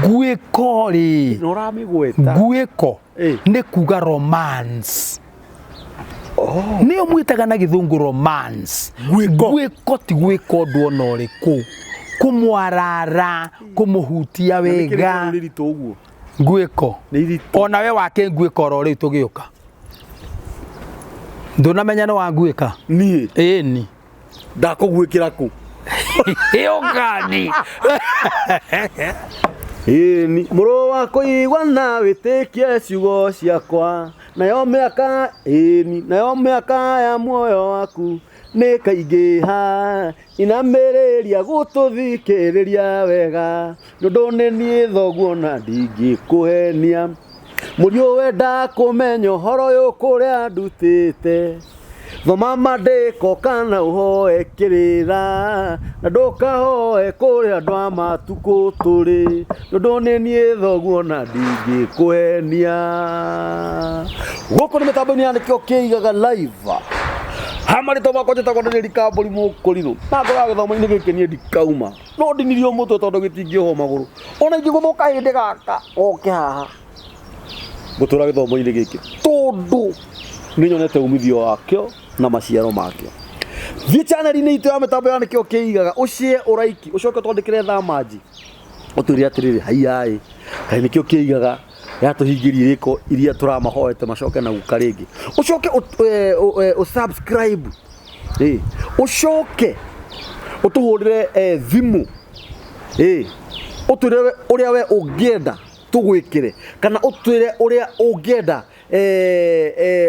Nguĩko rĩ, Na ũramĩgweta. Nguĩko nĩ kuga romance. Nĩyo mwĩtaga na gĩthũngũ romance. Nguĩko. Nguĩko ti gwĩka ũndũ ona ũrĩkũ, kũmwarara, kũmũhutia wega. Nĩ iritũ ũguo. Nguĩko. Nĩ iritũ. Ona we wake nguĩko oro rĩu tũgĩũka. Ndũnamenya nĩ wa nguĩka? Niĩ? Ĩni. Ndakũguĩkĩra kũ? Ũkani. Ĩni mũrũ wa kũigua na wĩtĩkie ciugo ciakwa, nayo mĩaka, ĩni, nayo mĩaka ya muoyo waku nĩ kaingĩha. Inamĩrĩria gũtũthikĩrĩria wega, nĩ ũndũ nĩ niĩ thoguo na ndingĩkũhenia. Mũriũ wenda kũmenya ũhoro ũyũ kũrĩa ndutĩte, thoma mandĩko kana ũhoe kĩrĩra, na ndũkahoe kũrĩ andũ a matukũ tũrĩ, nĩ ũndũ nĩ niĩ thoguo na ndingĩkũhenia. Gũkũ nĩ mĩtambo-inĩ ya Nĩkĩo Kĩigaga Live. Ha marĩtwa makwa njĩtagwo Daniel Kambũri Mũkũrinũ, na ngoragwo gĩthomo-inĩ gĩkĩ niĩ ndikauma, no ndinirio mũtwe tondũ gĩtingĩohwo magũrũ, ona ingĩgũthwo kahĩndĩ gaka goke haha, ngũtũra gĩthomo-inĩ gĩkĩ tondũ nĩ nyonete umithio wakĩo na maciaro makĩo. Thiĩ channel-inĩ itũ ya mĩtambo ya Nĩkĩo Kĩigaga, ũshare, ũraiki, ũcoke ũtwandĩkĩre thamanji, ũtwĩre atĩrĩrĩ, haiyaĩ, kaĩ Nĩkĩo Kĩigaga yatũhingĩria irĩko iria tũramahoete macoke na guka rĩngĩ. Ũcoke ũsubscribe, ũcoke ũtũhũrĩre thimũ, ũtwĩre ũrĩa we ũngĩenda tũgwĩkĩre, kana ũtwĩre ũrĩa ũngĩenda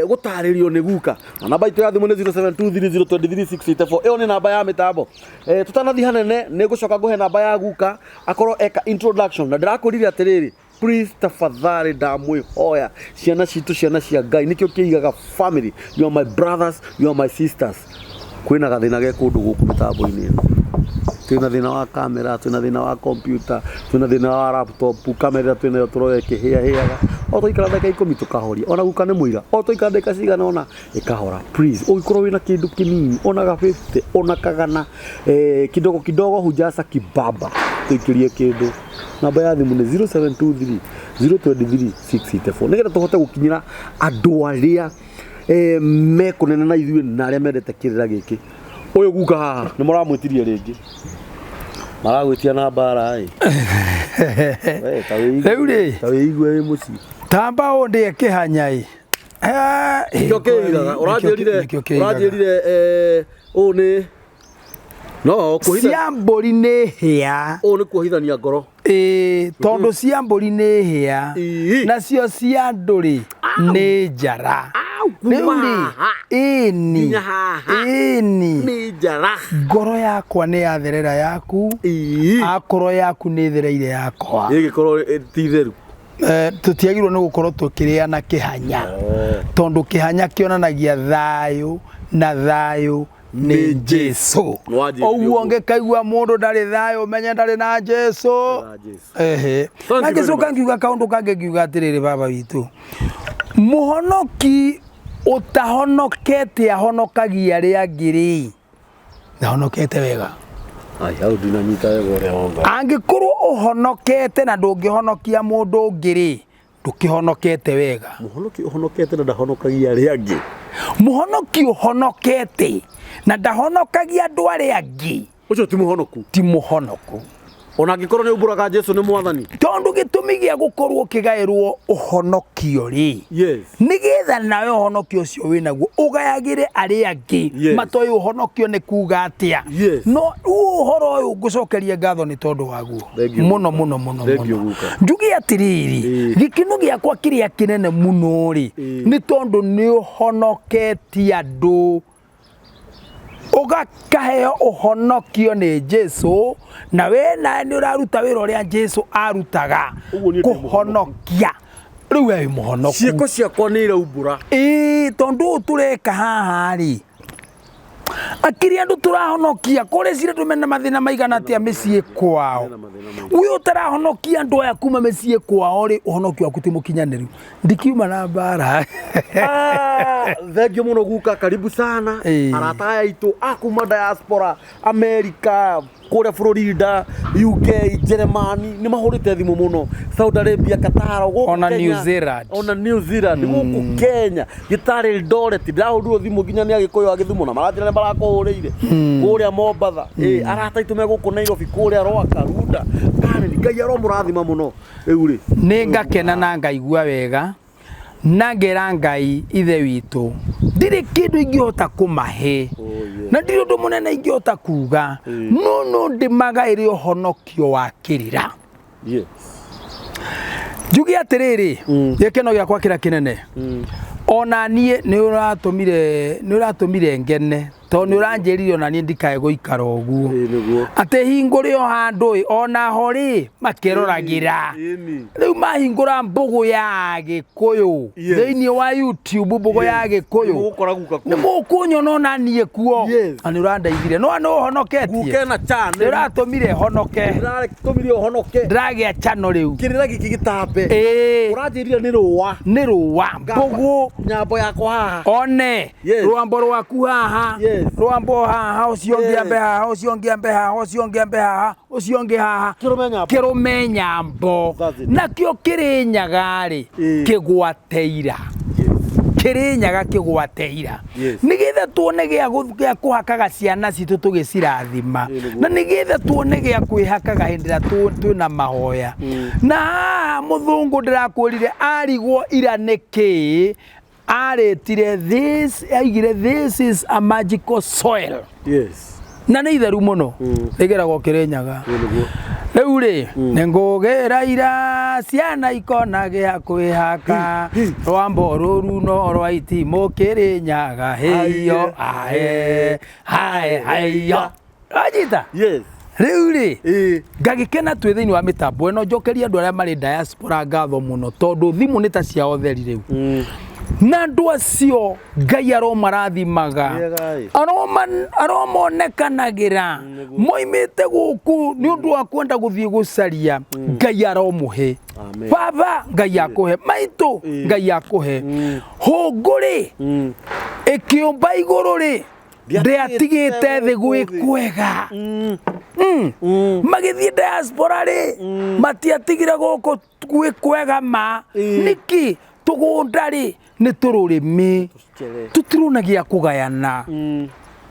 gũtarĩrio nĩ guka. Na namba itũ ya thimũ nĩ 0723023684. Ĩyo nĩ namba ya mĩtambo. Tũtanathiĩ hanene nĩ ngũcoka ngũhe namba ya guka akorwo eka introduction, na ndĩrakwĩrire atĩrĩrĩ, please, tafadhali, ndamwĩhoya, ciana citũ, ciana cia Ngai, nĩkĩo kĩigaga family, you are my brothers, you are my sisters. Kwĩna gathĩna ge kũndũ gũkũ mĩtambo-inĩ ĩno, twĩna thĩna wa kamera, twĩna thĩna wa computer, twĩna thĩna wa laptop. Kamera ĩrĩa twĩnayo tũroya ĩkĩhĩahĩaga, o twaikara ndagĩka 10 tũkahoria, ona guka nĩ mũira, o twaikara ndagĩka cigana ũna ĩkahora. Please, ũngĩkorwo wĩna kĩndũ kĩnini, ona ga 50, ona kagana, kidogo kidogo hujaza kibaba, tũikĩrie kĩndũ. Namba ya thimũ nĩ 0723 023 684, nĩgetha tũhote gũkinyĩra andũ arĩa me kũnene na ithuĩ na arĩa mendete kĩrĩra gĩkĩ. Ũyũ guka haha nĩ mũramwĩtirie rĩngĩ, maragwĩtia na mbara ĩ. We, ta wĩigue- Rĩu rĩ. Ta wĩigue wĩ mũciĩ. Tamba ũndĩe kĩhanya ĩ. Nĩkĩo kĩigaga ũranjĩrire. Nĩkĩo kĩigaga. Ũranjĩrire ũũ nĩ no kuohitha Cia mbũri nĩ hĩa. Ũũ nĩ kuohithania ngoro. Ĩĩ, tondũ cia mbũri nĩ hĩa. Nacio cia andũ rĩ nĩ njara. Rĩu rĩ, ĩni. Nginya haha. Ĩni. Nĩ njara. Ngoro yakwa nĩ yatherera yaku, akorwo yaku nĩ thereire yakwa. Ĩgĩkorwo ti theru. Tũtiagĩrĩirwo nĩ gũkorwo tũkĩrĩana kĩhanya, tondũ kĩhanya kĩonanagia thayũ, na thayũ nĩ Jesu. Nĩwanjĩrire Ũguo ũguo. ũngĩkaigua mũndũ ndarĩ thayũ, menye ndarĩ na Jesu. Na Jesu. Ehe. Thank Na you very ngĩcoka much. ngiuga kaũndũ kangĩ, ngiuga atĩrĩrĩ, baba witũ, mũhonoki ũtahonokete ahonokagia arĩa angĩ rĩ, ndahonokete wega. Ai, hau ndinanyita wega ũrĩa wauga. Angĩkorwo ũhonokete na ndũngĩhonokia mũndũ ũngĩ rĩ, ndũkĩhonokete wega. Mũhonoki ũhonokete na ndahonokagia arĩa angĩ. Mũhonoki ũhonokete na ndahonokagia andũ arĩa angĩ, ũcio ti mũhonoku. Ti mũhonoku. Ona angĩkorwo nĩ umbũraga Jesu nĩ mwathani. Tondũ gĩtũmi gĩa gũkorwo ũkĩgaĩrwo ũhonokio rĩ, nĩgetha nawe ũhonokio ũcio wĩnaguo ũgayagĩre arĩa angĩ matoĩ ũhonokio nĩ kuga atĩa. No rĩu ũhoro ũyũ ngũcokeria ngatho nĩ tondũ waguo. Thank you, mũno Guka. Mũno mũno. Thank you, Mũno. Guka. Njuge atĩrĩrĩ, gĩkeno gĩakwa kĩrĩa kĩnene mũno rĩ, nĩ tondũ nĩ ũhonoketie andũ, ũgakaheo ũhonokio nĩ Jesu, na we nawe nĩ ũraruta wĩra ũrĩa Jesu arutaga. Ũguo niĩ ndĩ mũhonoku. Kũhonokia. Rĩu we wĩ mũhonoku. Ciĩko ciakwa nĩ iraumbũra. Ĩĩ, tondũ ũũ tũreka haha rĩ, Akiri andũ tũrahonokia kũrĩ cira andũ mena mathĩna maigana atĩa mĩciĩ kwao. Mena mathĩna maingĩ. We ũtarahonokia andũ aya kuma mĩciĩ kwao rĩ, ũhonokio waku ti mũkinyanĩru. Ndikiuma na mbara. Ah, thengio mũno guka, karibu sana. Ĩĩ. Arata aya aitũ a kuma diaspora, America, kũrĩa Florida, UK, Germany, nĩ mahũrĩte thimũ mũno, Saudi Arabia, Qatar, gũkũ Ona Kenya, New Zealand. Ona New Zealand, gũkũ Kenya gĩtarĩ Eldoret, ndĩrahũrirwo thimũ nginya nĩ Agĩkũyũ a Gĩthumo na maranjĩra nĩ marakũhũrĩire kũrĩa Mombatha. Ĩĩ, arata aitũ me gũkũ Nairobi, kũrĩa Rwaka, Runda, Karen, Ngai aromũrathima mũno. Rĩu rĩ, Nĩ ngakena na ngaigua wega na ngera Ngai ithe witũ ndirĩ kĩndũ ingĩhota kũmahe. Oh, yeah. Na ndirĩ ũndũ mũnene ingĩhota kuga, no no ndĩmagaĩre ũhonokio wa kĩrĩra. Yes. Njuge atĩrĩrĩ, gĩkeno gĩakwa kĩrĩa kĩnene, ona niĩ nĩ ũratũmire ngene, tondũ nĩ ũranjĩrire ona niĩ ndikae gũikara ũguo. Ĩĩ, nĩguo. Atĩ hingũre o handũ ĩ, ona ho rĩ makeroragĩra. Ĩni. Rĩu mahingũra mbũgũ ya Gĩkũyũ Yes. thĩinĩ wa YouTube, mbũgũ ya Gĩkũyũ, Nĩmũgũkora guka nĩ kũu. mũkũnyona ona niĩ kuo. Yes. Na nĩ ũrandeithire, no nĩ ũhonoketie. Guka ena Nĩ channel. ũratũmire honoke. Ndĩratũmire ũhonoke. Ndĩragĩa channel rĩu. Kĩrĩra gĩkĩ gĩtambe. Ĩĩ. Ũranjĩrire nĩ rũa. Nĩ rũa mbũgũ. Nyambo yakwa haha. One. Yes. Rwambo rwaku haha. Yes. Rwambo haha, ũcio ũngĩ Yes. ambe haha, ũcio ũngĩ ambe haha, ũcio ũngĩ ambe haha, ũcio ũngĩ haha. Kĩrũme nyambo. Kĩrũme nyambo. That's it. Nakĩo Kĩrĩnyaga rĩ, Ĩĩ. kĩgwate ira. Yes. Kĩrĩnyaga kĩgwate ira. Yes. Nĩgetha tuone gĩa kũhakaga ciana citũ tũgĩcirathima. Ĩĩ, nĩguo. Na nĩgetha tuone gĩa kwĩhakaga hĩndĩ ĩrĩa twĩna mahoya. Na haha mũthũngũ ndĩrakwĩrire arigwo ira nĩkĩ, arĩtire this, aigire this is a magical soil. Yes. Na nĩ itheru mũno, rĩgeragwo Kĩrĩnyaga. Ĩĩ, nĩguo. Rĩu rĩ, nĩ ngũgĩra ira ciana ikona gĩa kwĩhaka, rwambo rũru no rwa itimũ Kĩrĩnyaga, hĩyo ae ae haiyo. Wanyita? Yes. Rĩu rĩ, Ĩĩ. ngagĩkena twĩ thĩinĩ wa mĩtambo ĩno, njokeria andũ arĩa marĩ diaspora ngatho mũno, tondũ thimũ nĩ ta ciao theri rĩu. Na andũ acio Ngai aromarathimaga, Wega ĩ. Aromonekanagĩra moimĩte gũkũ nĩ ũndũ wa kwenda gũthiĩ gũcaria, Ngai aromũhe. Amen. Baba Ngai akũhe, maitũ Ngai akũhe. Hũngũ rĩ, ĩkĩũmba igũrũ rĩ, ndĩatigĩte thĩ gwĩ kwega. Magĩthiĩ diaspora rĩ, matiatigire gũkũ gwĩ kwega ma. Ĩĩ. Nĩkĩ tũgũnda rĩ nĩ tũrũrĩmĩ, Tũcere. tũtirona gĩa kũgayana.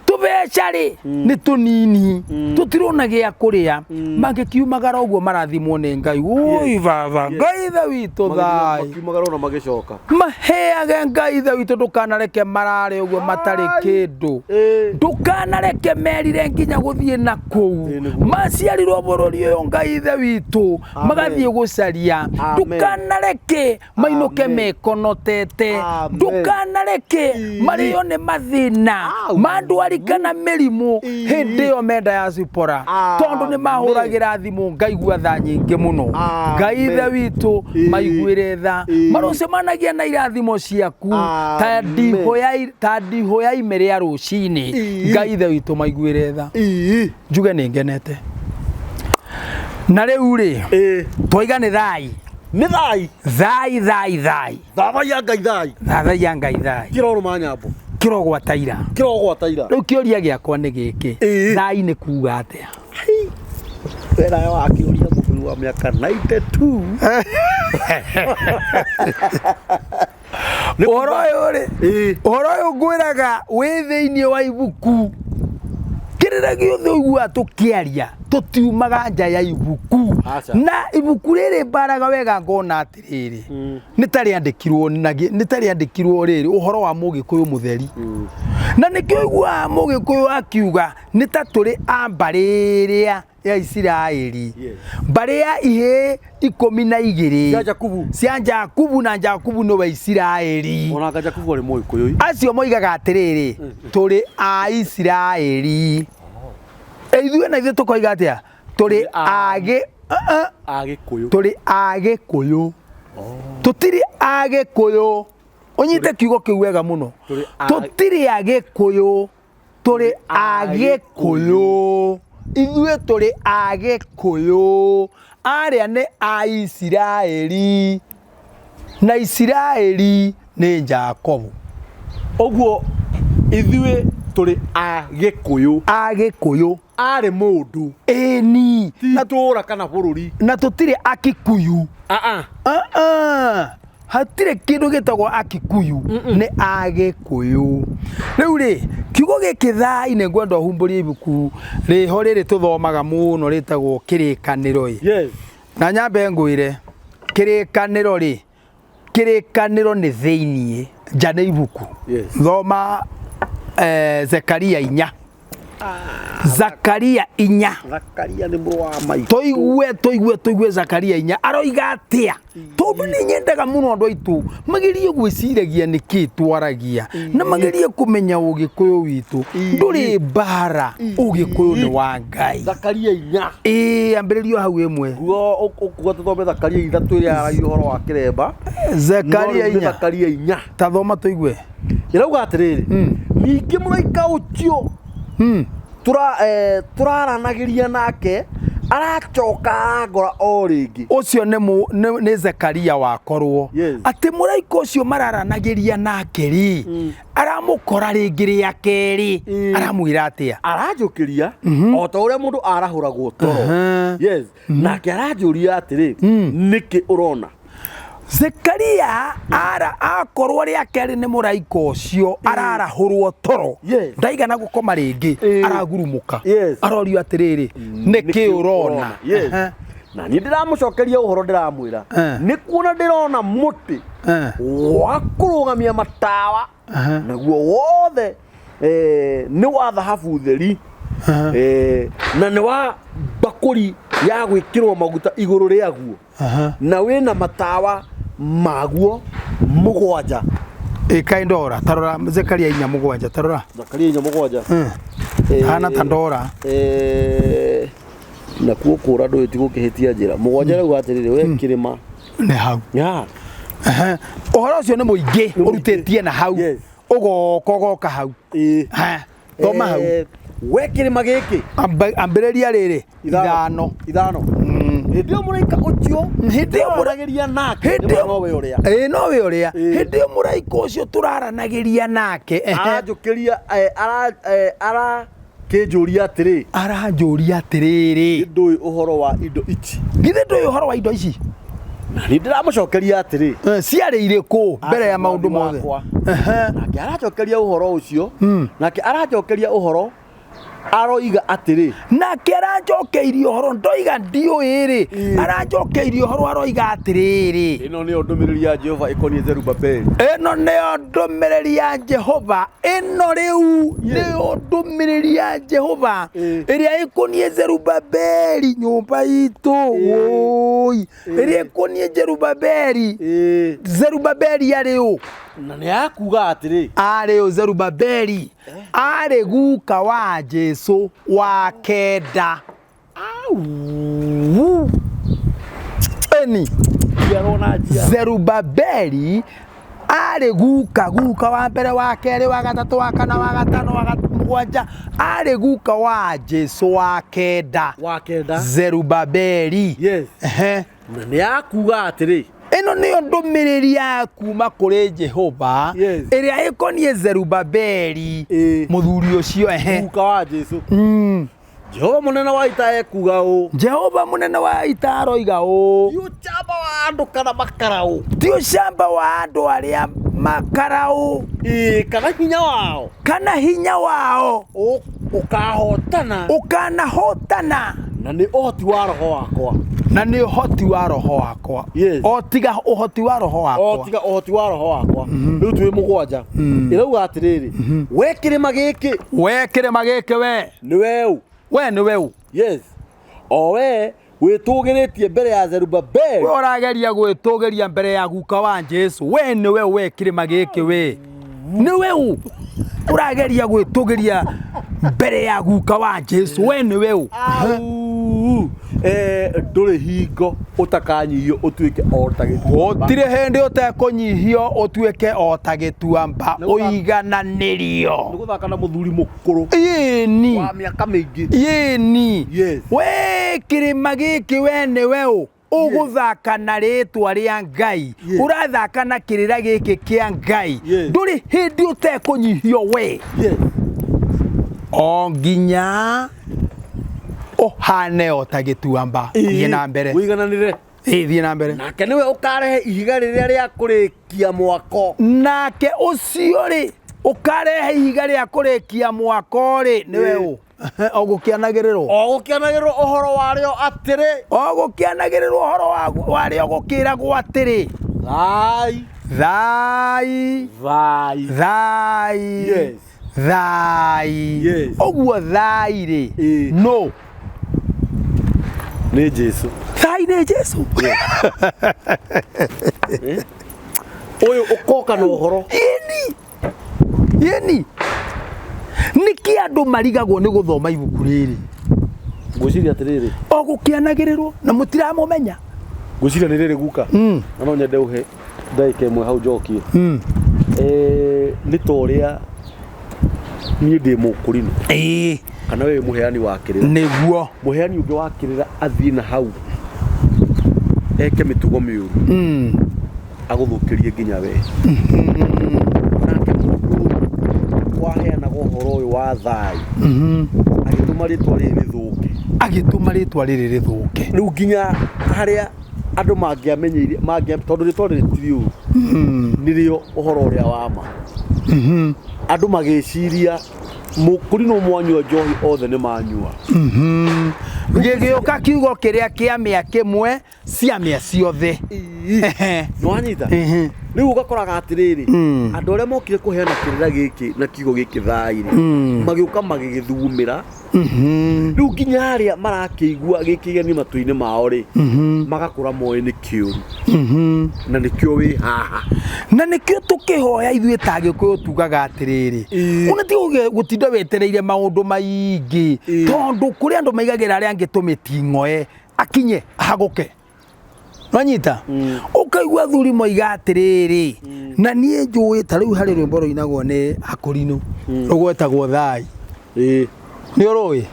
Tũbeca rĩ nĩ tũnini, tũtirona gĩa kũrĩa. Mangĩkiumagara ũguo marathimwo nĩ Ngai. Ui baba, Ngai ithe witũ thayũ. Makiumagara ona magĩcoka. Maheage Ngai ithe witũ, ndũkanareke marare ũguo matarĩ Ai. kĩndũ. Ĩĩ. Ndũkanareke merire nginya gũthiĩ na kũu. Ĩĩ, nĩguo. Maciarirwo bũrũri ũyũ Ngai ithe witũ, Amen. magathiĩ gũcaria. Amen. Ndũkanareke mainũke Amen. mekonotete. Amen. Ndũkanareke Ĩĩ. marĩo nĩ mathĩna Au. ma ndwari kana mĩrimũ Ĩĩ. hĩndĩ ĩyo menda ya diaspora, tondũ nĩ Amen. mahũragĩra thimũ ngaigua tha nyingĩ mũno. Amen. Ngai ithe witũ Ĩĩ. maiguĩre tha, Ĩĩ. marũcemanagia na irathimo ciaku ta Amen. ndihũ ya ta ndihũ ya ime rĩa rũcinĩ. Ĩĩ. Ngai ithe witũ maiguĩre tha. Ĩĩ. Njuge nĩ ngenete. Na rĩu rĩ, Ĩĩ. twaiga nĩ thai. Nĩ thai. Thai thai thai. Thathaiya Ngai thai. Thathaiya Ngai thai. Kĩrorũma nyambo. Kĩrogwata ira. Kĩrogwata ira. Rĩu kĩũria gĩakwa nĩ gĩkĩ, Ĩĩ. thai nĩ kuga atĩa? We nawe wakĩũria mũthuri wa mĩaka 92. Ũhoro ũyũ rĩ, Ĩĩ. ũhoro ũyũ ngwĩraga wĩ thĩinĩ wa ibuku. Kĩrĩra gĩothe ũiguaga tũkĩaria, tũtiumaga nja ya ibuku. Aca. Na ibuku rĩrĩ mbaraga wega ngona atĩrĩrĩ, nĩ ta rĩandĩkirwo na nĩ ta rĩandĩkirwo rĩrĩ ũhoro wa mũgĩkũyũ mũtheri. Na nĩkĩo ũiguaga mũgĩkũyũ akiuga nĩ ta tũrĩ a mbarĩ ĩrĩa ya Isiraeli. Yes. Mbarĩ ya ihĩĩ 12 Cia Jakubu. Cia Jakubu, na Jakubu nĩwe Isiraeli. Ona anga Jakubu arĩ Mũgĩkũyũ. Acio moigaga atĩrĩrĩ, tũrĩ a Isiraeli. Ithuĩ na ithuĩ tũkoiga atĩa? Tũrĩ a Agĩkũyũ. Tũrĩ Agĩkũyũ. Tũtirĩ Agĩkũyũ. Ũnyite kiugo kĩu wega mũno. Tũrĩ a- Tũtirĩ Agĩkũyũ. Tũrĩ Agĩkũyũ. Ithuĩ tũrĩ Agĩkũyũ. Arĩa nĩ a Isiraeli. Na Isiraeli nĩ Jakobu. Ũguo ithuĩ tũrĩ Agĩkũyũ. Agĩkũyũ. Arĩ mũndũ. Ĩni. Ti itũũra kana bũrũri. Na tũtirĩ Akikuyu. Ah ah. Hatirĩ kĩndũ gĩtagwo Akikuyu, nĩ Agĩkũyũ. Rĩu rĩ, kiugo gĩkĩ thai nĩ ngwenda ũhumbũrie ibuku rĩho rĩrĩ tũthomaga mũno rĩtagwo Kĩrĩkanĩro ĩ. Yes. Na nyambe ngwĩre, Kĩrĩkanĩro rĩ, Kĩrĩkanĩro nĩ thĩiniĩ, nja nĩ ibuku. Yes. Thoma Zekaria 4. Zakaria 4. Zakaria nĩ mũrũ wa maitũ. Tũigue, tũigue, tũigue Zakaria 4 aroiga atĩa? Tondũ nĩ nyendaga mũno andũ aitũ magerie gwĩciragia nĩkĩ twaragia na magerie kũmenya ũgĩkũyũ witũ ndũrĩ mbara, ũgĩkũyũ nĩ wa Ngai. Zakaria 4. Ĩĩ, ambĩrĩrio hau ĩmwe. Guo ũkuga tũthome Zakaria 3 ĩrĩa yaragia ũhoro wa kĩremba. Zakaria No rĩu nĩ 4. Zakaria 4. Ta thoma tũigue. Ĩrauga atĩrĩrĩ, ningĩ mũraika ũcio tũraranagĩria nake aracoka arangora o rĩngĩ. Ũcio nĩ Zekaria wakorwo. Yes. Atĩ mũraika ũcio mararanagĩria nake rĩ, aramũkora rĩngĩ rĩa kerĩ, aramwĩra atĩa? Aranjũkĩria o ta ũrĩa mũndũ arahũragwo toro. Yes. Nake aranjũria atĩrĩ, nĩkĩ ũrona? Zekaria ara akorwo rĩa kerĩ nĩ mũraika ũcio ararahũrwo toro. Yes. Ndaigana gũkoma rĩngĩ, aragurumũka. Yes. Arorio atĩrĩrĩ, nĩkĩ ũrona? Yes. Na niĩ ndĩramũcokeria ũhoro ndĩramwĩra, nĩ kuona ndĩrona mũtĩ wa kũrũgamia matawa, naguo wothe nĩ wa thahabu theri, na nĩ wa mbakũri ya gwĩkĩrwo maguta igũrũ rĩaguo, na wĩna matawa maguo 7. Ĩka ndora, tarora Zekaria 4:7, tarora. Zakaria 4:7. Hana ta ndora. Nakuo kũra ndũĩ ti gũkĩhĩtia njĩra. 7 rauga atĩrĩrĩ, we kĩrĩma. Nĩ hau. Ya. Ũhoro ũcio nĩ mũingĩ, ũrutĩtie na hau. Yes. Ũgoka, ũgoka hau. Thoma hau. We kĩrĩma gĩkĩ. Ambĩrĩria rĩrĩ. 5. 5. Hĩndĩ ĩyo mũraika ũcio Hĩndĩ ĩyo tũraranagĩria nake, Hĩndĩ ĩyo nowe ũrĩa. Ĩĩ, nowe ũrĩa. Hĩndĩ ĩyo mũraika ũcio tũraranagĩria nake. Aranjũkĩria, arakĩnjũria atĩrĩ. Aranjũria atĩrĩrĩ. Ndũĩ ũhoro wa indo ici. Githĩ ndũĩ ũhoro wa indo ici? Na niĩ ndĩramũcokeria atĩrĩ. Ciarĩ irĩkũ mbere ya maũndũ mothe? Nake aracokeria ũhoro ũcio. Nake aracokeria ũhoro aroiga atĩrĩ. Nake aranjokeirie ũhoro, ndoiga ndiũĩ rĩ. Aranjokeirie ũhoro aroiga atĩrĩrĩ. Ĩno nĩyo ndũmĩrĩri ya Jehova ĩkoniĩ Zerubabeli. Ĩno nĩyo ndũmĩrĩri ya Jehova. Ĩno rĩu nĩyo ndũmĩrĩri ya Jehova ĩrĩa ĩkoniĩ Zerubabeli nyũmba itũ. Wũi. Ĩrĩa ĩkoniĩ Zerubabeli. Zerubabeli arĩ ũ? Na nĩ akuga atĩrĩ. Arĩ ũ Zerubabeli? Arĩ guka wa Jesu wa 9. Au. Eni. Zerubabeli arĩ guka wa mbere, wa kerĩ, wa gatatũ, wa kana, wa gatano, wa 7. Arĩ guka wa Jesu wa 9. Wa 9. Zerubabeli. Yes. Na nĩ akuga atĩrĩ. Ĩno nĩyo ndũmĩrĩri ya kuma kũrĩ Jehova ĩrĩa ĩkoniĩ Zerubabeli, mũthuri ũcio. Guka wa Jesu. Jehova mũnene wa ita ekuga ũũ. Jehova mũnene wa ita aroiga ũũ. Ti ũcamba wa andũ kana makaraũ. Ti ũcamba wa andũ arĩa makaraũ. Kana hinya wao. Kana hinya wao. Ũkahotana. Ũkanahotana. Na nĩ ũhoti wa roho wakwa. Na nĩ ũhoti wa roho wakwa. Yes. O tiga ũhoti wa roho wakwa. O tiga ũhoti wa roho wakwa. Rĩu twĩ 7. Ĩrauga atĩrĩrĩ, we kĩrĩma gĩkĩ. We kĩrĩma gĩkĩ we. Nĩ we ũ? We nĩ we ũ? Yes. O we wĩtũgĩrĩtie mbere ya Zerubabeli. We ũrageria gwĩtũgĩria mbere ya guka wa Jesu. We nĩ we, we kĩrĩma gĩkĩ we. Nĩ we ũ? Ũrageria gwĩtũgĩria mbere ya guka wa Jesu. We nĩ we ũ? Au. Ndũrĩ hingo ũtakanyihio ũtuĩke o ta gĩtuamba. Gũtirĩ hĩndĩ ũtekũnyihio ũtuĩke o ta gĩtuamba. Ũigananĩrio. Nĩ gũthaka na mũthuri mũkũrũ Ĩni. wa mĩaka mĩingĩ. Ĩni. Yes. We kĩrĩma gĩkĩ we nĩwe ũ ũgũthaka na rĩtwa rĩa Ngai. Yes. Ũrathaka na kĩrĩra gĩkĩ kĩa Ngai. Yes. Ndũrĩ hĩndĩ ũtekũnyihio we. Yes. O nginya ũhane o ta gĩtuamba. Thiĩ na mbere. Ũigananĩre. Ĩĩ, thiĩ na mbere. Nake nĩwe ũkarehe ihiga rĩrĩa rĩa kũrĩkia mwako. Nake ũcio rĩ ũkarehe ihiga rĩa kũrĩkia mwako rĩ nĩwe ũ o gũkĩanagĩrĩrwo. O gũkĩanagĩrĩrwo ũhoro warĩo atĩrĩ. O gũkĩanagĩrĩrwo ũhoro warĩo gũkĩragwo atĩrĩ. Thai. Thai. Thai. Thai. Yes. Thai. Yes. Ũguo thai rĩ Ĩĩ. no. Nĩ Jesu. Thai nĩ Jesu. Ũyũ ũkoka na ũhoro. Ĩni. Ĩni. Nĩkĩ andũ marigagwo nĩ gũthoma ibuku rĩrĩ? Ngwĩciria atĩrĩrĩ. O gũkĩanagĩrĩrwo na mũtiramũmenya. Ngwĩciria nĩ rĩrĩ guka. Na no nyende ũhe ndagĩka ĩmwe hau njokie. Nĩ ta ũrĩa niĩ ndĩ mũkũrinũ. Ĩĩ. Kana we wĩ mũheani wa kĩrĩra. Nĩguo. Mũheani ũngĩ wa kĩrĩra athiĩ na hau eke mĩtugo mĩũru. Agũthũkĩrie nginya we. Nake mũndũ ũyũ waheanaga ũhoro ũyũ wa thayũ. Agĩtũma rĩtwa rĩrĩ rĩthũke. Agĩtũma rĩtwa rĩrĩ rĩthũke. Rĩu nginya harĩa andũ mangĩamenyeire, tondũ rĩtwa rĩrĩ ti rĩũru. Nĩrĩo ũhoro ũrĩa wa ma. Andũ magĩciria mũkũrinũ mwanyua njohi othe nĩ manyua. Gĩgĩũka kiugo kĩrĩa kĩa mĩa kĩmwe cia mĩa ciothe. Nĩwanyita? Rĩu ũgakoraga atĩrĩrĩ, andũ arĩa mokire kũheana kĩrĩra gĩkĩ na kiugo gĩkĩ thayũ-rĩ, magĩũka magĩgĩthugumĩra. Rĩu nginya arĩa marakĩigua gĩkĩgeni matũ-inĩ mao-rĩ, magakũra moĩ nĩ kĩũru. Na nĩkĩo wĩ haha. Na nĩkĩo tũkĩhoya ithuĩ ta Gĩkũyũ tugaga atĩrĩrĩ, ona ti gũtinda wetereire maũndũ maingĩ, tondũ kũrĩ andũ maigagĩra arĩa angĩ tũmĩting'oe akinye ahagũke. Nwanyita? Ũkaigua athuri moiga atĩrĩrĩ, na niĩ njũĩ ta rĩu harĩ rwĩmbo rũinagwo nĩ Akũrinũ, rũgwetagwo Thai. Nĩ ũrũĩ?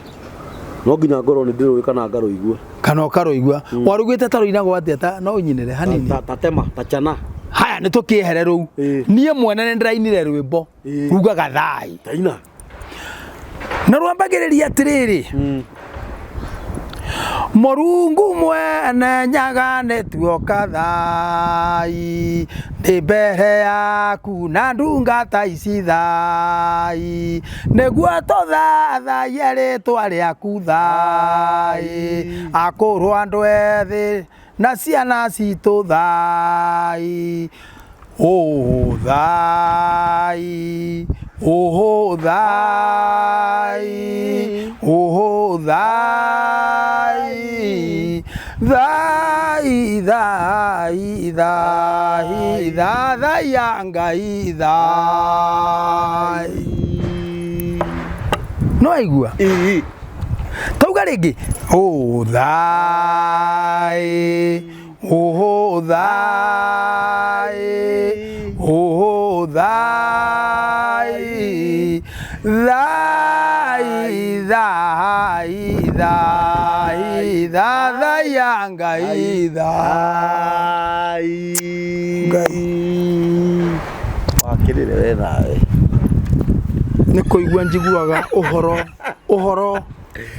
No nginya ngorwo nĩ ndĩrũĩ kana ngarũigua. Kana ũkarũigua. Warũiguĩte ta rũinagwo atĩa ta no ũnyinĩre hanini? Ta tema, ta chana. Haya, nĩ tũkĩehere rũu. Niĩ mwene nĩ ndĩrainire rwĩmbo rugaga Thai. Taina. Na rwambagĩrĩria atĩrĩrĩ, Mũrungu mwene nyaga nĩ tuoka thai, ndĩ mbere yaku na ndungata ici thai, nĩguo tũthathaiye rĩtwa rĩaku thai, akũrũ andũ ethĩ na ciana citũ thai. Oh thai, oh thai, oh thai, thai, thai, thai, thai ya Ngai thai. No aigua? Ĩĩ. Tauga rĩngĩ. Oh thai, oh thai, oh thai, thai, thai, thai, thai ya Ngai thai. Ngai. Wakĩrĩre we nawe. Nĩ kũigua njiguaga ũhoro, ũhoro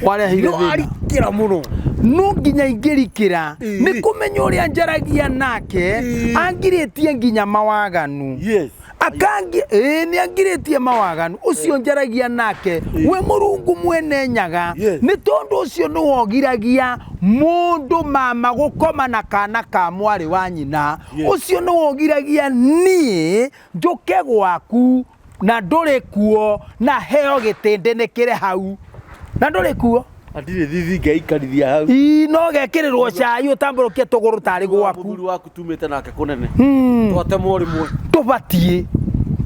wareheire No thĩna. arikĩra mũno. No nginya ingĩrikĩra nĩ kũmenya ũrĩa njaragia nake, angirĩtie nginya mawaganu. Yes. Akangi, nĩ angirĩtie mawaganu ũcio njaragia nake, we Mũrungu mwene nyaga. Yes. Nĩ tondũ ũcio nĩ wogiragia mũndũ mama gũkoma na kana ka mwarĩ wa nyina. Yes. Ũcio nĩ wogiragia niĩ njũke gwaku na ndũrĩ kuo na heo gĩtĩndĩ nĩ kĩrĩ hau. Na ndũrĩ kuo. Atirĩ thithi ngeikarithia hau. Ii, no gekĩrĩrwo cai ũtambũrũkie tũgũrũ tarĩ gwaku. Mũthuri waku tumĩte nake kũnene. Twatemwo rĩmwe. Tũbatiĩ,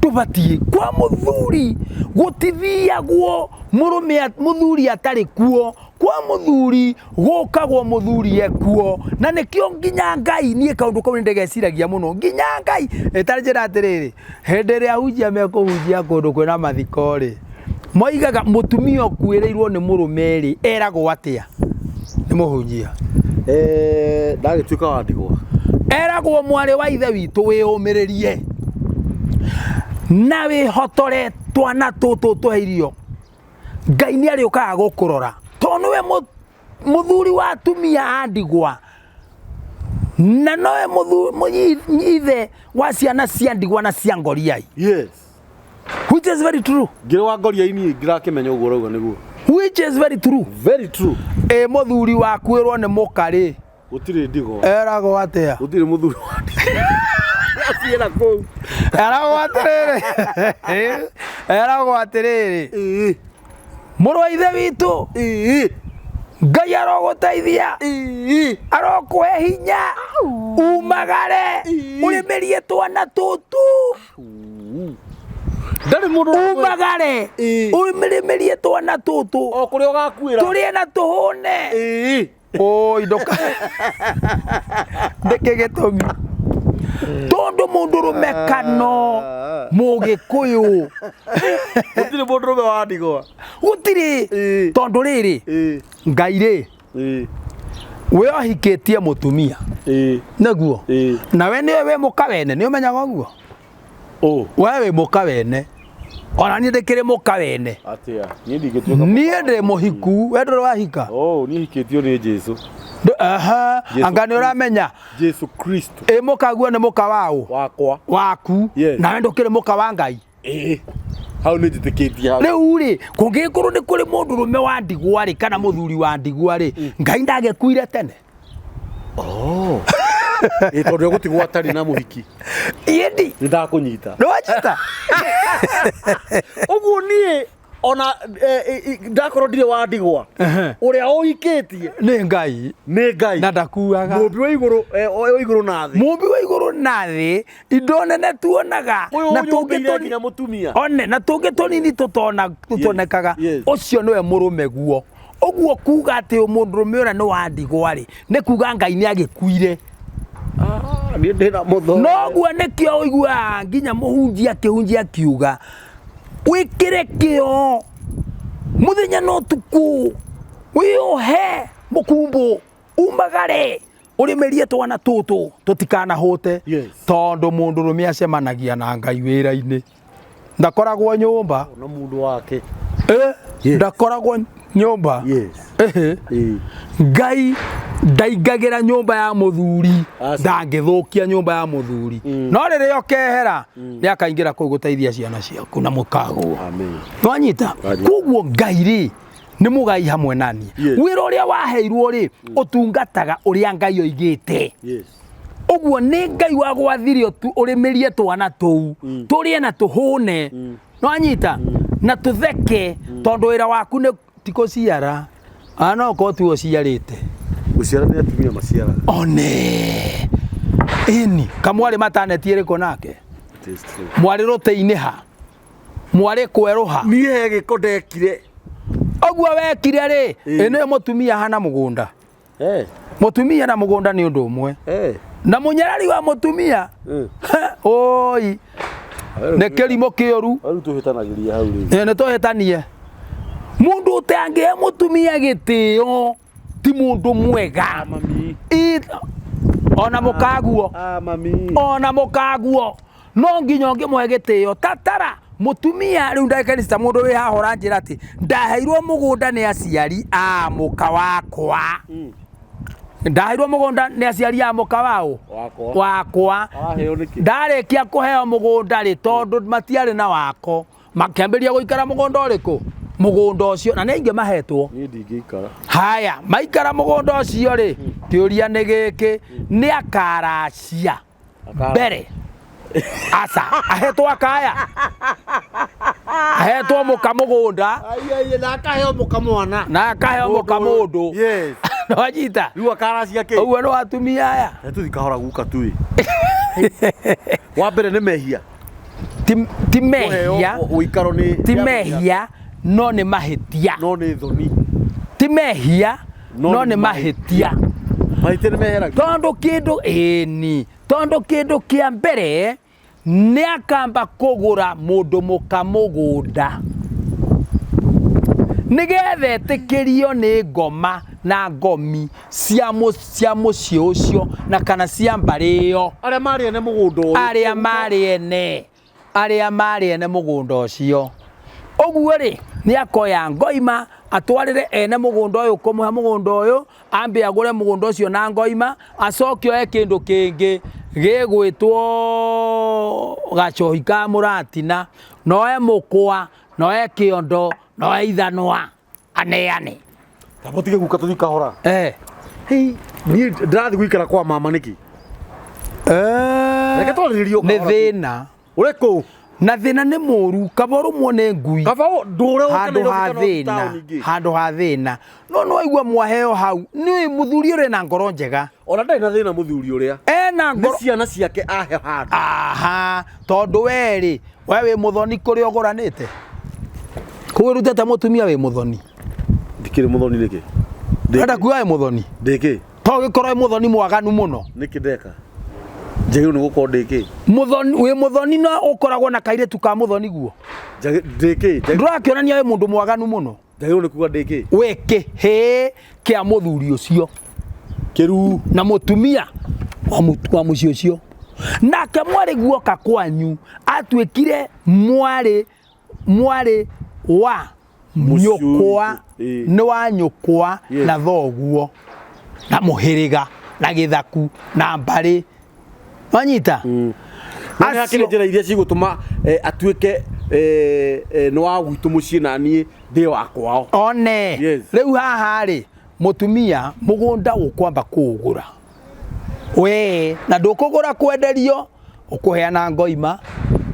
tũbatiĩ. Kwa mũthuri gũtithiagwo mũrũme mũthuri atarĩ kuo Kwa mũthuri gũkagwo mũthuri ekuo, na nĩkĩo nginya Ngai, niĩ kaũndũ kau nĩndĩgeciragia mũno, nginya Ngai ĩtarĩ njĩra atĩrĩrĩ, hĩndĩ ĩrĩa ahunjia mekũhunjia kũndũ kwĩna mathiko rĩ, moigaga mũtumia ũkuĩrĩirwo nĩ mũrũme rĩ, eragwo atĩa nĩ mũhunjia? Ndagĩtuĩka wa ndigwa. Eragwo mwarĩ wa ithe witũ wĩyũmĩrĩrie na wĩhotore twana tũtũ tũhe irio, Ngai nĩ arĩũkaga gũkũrora tondũ nĩwe mũthuri wa atumia a ndigwa na nowe ithe wa ciana cia ndigwa na cia ngoriai. Yes. Which is very true. Ngĩrĩ wa ngoriai niĩ ngĩrakĩmenya ũguo ũrauga nĩguo. Which is very true. Very true. Ĩ mũthuri wakuĩrwo nĩ mũka rĩ, Gũtirĩ ndigwa. Eragwo atĩa? Gũtirĩ mũthuri wa ndigwa. Aciĩra kũu. Eragwo atĩrĩrĩ. Eragwo atĩrĩrĩ. Ĩĩ. Mũrũ wa ithe witũ. Ĩĩ. Ngai arogũteithia. Ĩĩ. Arokũhe hinya. Umagare. Ĩĩ. Ũrĩmĩrie twana tũtũ. Ndarĩ mũndũ Umagare. Ĩĩ. Ũrĩmĩrie twana tũtũ. O kũrĩa ũgakuĩra. Tũrĩe na tũhũne. Ĩĩ. Oi, ndoka nĩkĩ gĩtũmi tondũ mũndũrũme kano mũgĩkũyũ Gũtirĩ mũndũrũme wa ndigwa. Gũtirĩ. Ĩĩ. Tondũ rĩrĩ, Ĩĩ. Ngai rĩ, Ĩĩ. we ohikĩtie mũtumia Ĩĩ. nĩguo Ĩĩ. nawe nĩwe wĩ mũka wene, nĩ ũmenyaga ũguo? Ũ. We wĩ mũka wene, ona niĩ ndĩkĩrĩ mũka wene. Atĩa? Niĩ ndingĩtuĩka. Niĩ ndĩ mũhiku, we ndũrĩ wahika? Oh, niĩ hikĩtio nĩ Jesu. Aha. Jesu. Anga nĩ ũramenya? Jesu Kristo. Ĩ mũka guo nĩ mũka waũ? Wakwa. Waku. Yes. Nawe ndũkĩrĩ mũka wa Ngai? Ĩĩ. Hau nĩ njĩtĩkĩtie hau. Rĩu rĩ, kũngĩgĩkorwo nĩ kũrĩ mũndũrũme wa ndigwa rĩ, kana mũthuri wa ndigwa rĩ, Ngai ndagĩkuire tene? Oh. Ĩ tondũ egũtigwo atarĩ na mũhiki. Ĩndi. Nĩ ndakũnyita. Nĩ wanyita? Ũguo niĩ ona ndakorwo ndirĩ wa ndigwa, ũrĩa ũhikĩtie nĩ Ngai. Nĩ Ngai. Na ndakuaga. Mũmbi wa igũrũ, wa igũrũ na thĩ. Mũmbi wa igũrũ na thĩ, indo nene tuonaga Ũyũ na ũnyũmbĩire tũngĩ nginya mũtumia. One, na tũngĩ tũnini tũtonekaga. Yes. Ũcio nĩwe mũrũme guo. Ũguo kuga atĩ mũndũrũme ũrĩa nĩ wa ndigwa rĩ, nĩ kuga Ngai nĩ agĩkuire. Niĩ ndĩna mũthoni. Noguo nĩkĩo ũiguaga nginya mũhunjia akĩhunjia akiuga wĩkĩre kĩo mũthenya na ũtukũ, wĩohe mũkumbũ, umagare ũrĩmĩrie twana tũtũ tũtikanahũte. Yes. Tondũ mũndũrũme acemanagia na Ngai wĩra-inĩ, ndakoragwo nyũmba. Na mũndũ wake. Yes. Ndakoragwo nyũmba. Yes. Ehe. Ngai ndaingagĩra nyũmba ya mũthuri. Aca. Ndangĩthũkia nyũmba ya mũthuri, no rĩrĩa ũkehera nĩ akaingĩra kũu gũteithia ciana ciaku na mũkagũa. Amen. Nwanyita? Wanyita. Koguo Ngai rĩ nĩ mũgai hamwe nani. Yes. Wĩra ũrĩa waheirwo rĩ, ũtungataga ũrĩa Ngai oigĩte. Yes. Ũguo nĩ Ngai wagwathire ũrĩmĩrie twana tũu, tũrĩe na tũhũne. Nwanyita? Na tũtheke, tondũ wĩra waku nĩ ti kũciara. No ũkorwo tiwe ũciarĩte. Gũciara nĩ atumia maciaraga. One. Ĩni, kamwarĩ mataneti ĩrĩkũ nake? It is true. Mwarĩ rũtĩ-inĩ ha? Mwarĩ kwerũha? Niĩ he gĩko ndekire. Ũguo wekire rĩ, Ĩĩ. ĩ nĩwe mũtumia hana mũgũnda. Eh. Mũtumia na mũgũnda nĩ ũndũ ũmwe. Eh. Na mũnyarari wa mũtumia. Oi. Nĩ kĩrimũ kĩũru. Rĩu tũhĩtanagĩria hau rĩu. Ĩ, nĩ tũhĩtanie. Mũndũ ũtangĩhe mũtumia gĩtĩo ti mũndũ mwega. Mami. Ona mũkaguo. Mami. Ona mũkaguo. No nginya ũngĩmũhe gĩtĩo. Tatara mũtumia rĩu ndagĩka ici ta mũndũ wĩ haha ũranjĩra atĩ ndaheirwo mũgũnda nĩ aciari a mũka wakwa. Ndaheirwo mũgũnda nĩ aciari a mũka waũ? Wakwa. Wakwa. Waheo nĩkĩ? Ndarĩkia kũheo mũgũnda rĩ, tondũ matiarĩ na wako, makĩambĩrĩria gũikara mũgũnda ũrĩkũ? Mũgũnda ũcio, na nĩ aingĩ mahetwo. Niĩ ndingĩikara. Haya, maikara mũgũnda ũcio rĩ, kĩũria nĩ gĩkĩ, nĩ akaracia mbere? Aca, ahetwo akaya. Ahetwo mũka mũgũnda. Ai, na akaheo mũka mwana. Na akaheo mũka mũndũ. Yes. Nĩwanyita? Rĩu akaracia kĩ? Ũguo nĩ watumia aya. Tũthi kahora guka tu. Wa mbere nĩ mehia. Ti mehia. Ũikaro nĩ Ti mehia, no nĩ mahĩtia. No nĩ thoni. Ti Ti mehia No no nĩ nĩ mahĩtia. Mahĩtia nĩ meheragio. Tondũ kĩndũ ĩni, tondũ kĩndũ kĩa mbere nĩ akamba kũgũra mũndũ mũka mũgũnda nĩgetha etĩkĩrio nĩ ngoma na ngomi cia mũciĩ ũcio na kana cia mbarĩ ĩyo. Arĩa marĩ ene mũgũnda ũyũ. Arĩa marĩ ene, arĩa marĩ ene mũgũnda ũcio. Ũguo rĩ, nĩ akoya ngoima atwarĩre ene mũgũnda ũyũ kũmũhe mũgũnda ũyũ, ambe agũre mũgũnda ũcio na ngoima, acoke oe kĩndũ kĩngĩ gĩgwĩtwo gacohi ka mũratina, na oe mũkwa, na oe kĩondo, na oe ithanwa, aneane. Tamba ũtige guka tũthiĩ kahora. Eh. Hei, niĩ ndĩrathiĩ gũikara kwa mama nĩkĩ? Eh. Reke twarĩrĩrie o Nĩ kahora. thĩna. Ũrĩkũ? Na thĩna nĩ mũru, kaba ũrũmwo nĩ ngui. Kaba ndũre ũke Handũ Nairobi ha kana ũthiĩ thĩna, taũni ingĩ. handũ ha thĩna. No nĩ waigua mwaheo hau, nĩ mũthuri ũrĩ na ngoro njega. Ona ndarĩ na thĩna mũthuri ũrĩa. Ena Nĩ ngoro. ciana ciake ahe handũ. Aha, tondũ we rĩ, we wĩ mũthoni kũrĩa ũgũranĩte. Kũu ũrutĩte mũtumia wĩ mũthoni. Ndikĩrĩ mũthoni nĩkĩ? Ũrenda kuga wĩ mũthoni? Ndĩkĩ? To ũgĩkorwo wĩ mũthoni mwaganu mũno. Nĩkĩ ndeka? Njagĩrĩirwo nĩ gũkorwo ndĩkĩ? Mũthoni, wĩ mũthoni na ũkoragwo na kairĩtu ka mũthoni guo. Ndĩkĩ? Ndũrakĩonania wĩ mũndũ mwaganu mũno. Njagĩrĩirwo nĩ kuga ndĩkĩ? Wĩ kĩhĩĩ kĩa mũthuri ũcio. Kĩruu. Na mũtumia wa mũciĩ ũcio. Nake mwarĩ guoka kwanyu atuĩkire mwarĩ, mwarĩ wa nyũkwa, nĩ wa nyũkwa na thoguo na mũhĩrĩga na gĩthaku na mbarĩ. Wanyita? No nĩ hakĩrĩ njĩra iria cigũtũma atuĩke nĩ wa gwitũ mũciĩ na niĩ ndĩ wa kwao. One. Rĩu haha rĩ, mũtumia mũgũnda ũkwamba kũũgũra. We, na ndũkũgũra kwenderio, ũkũheana ngoima,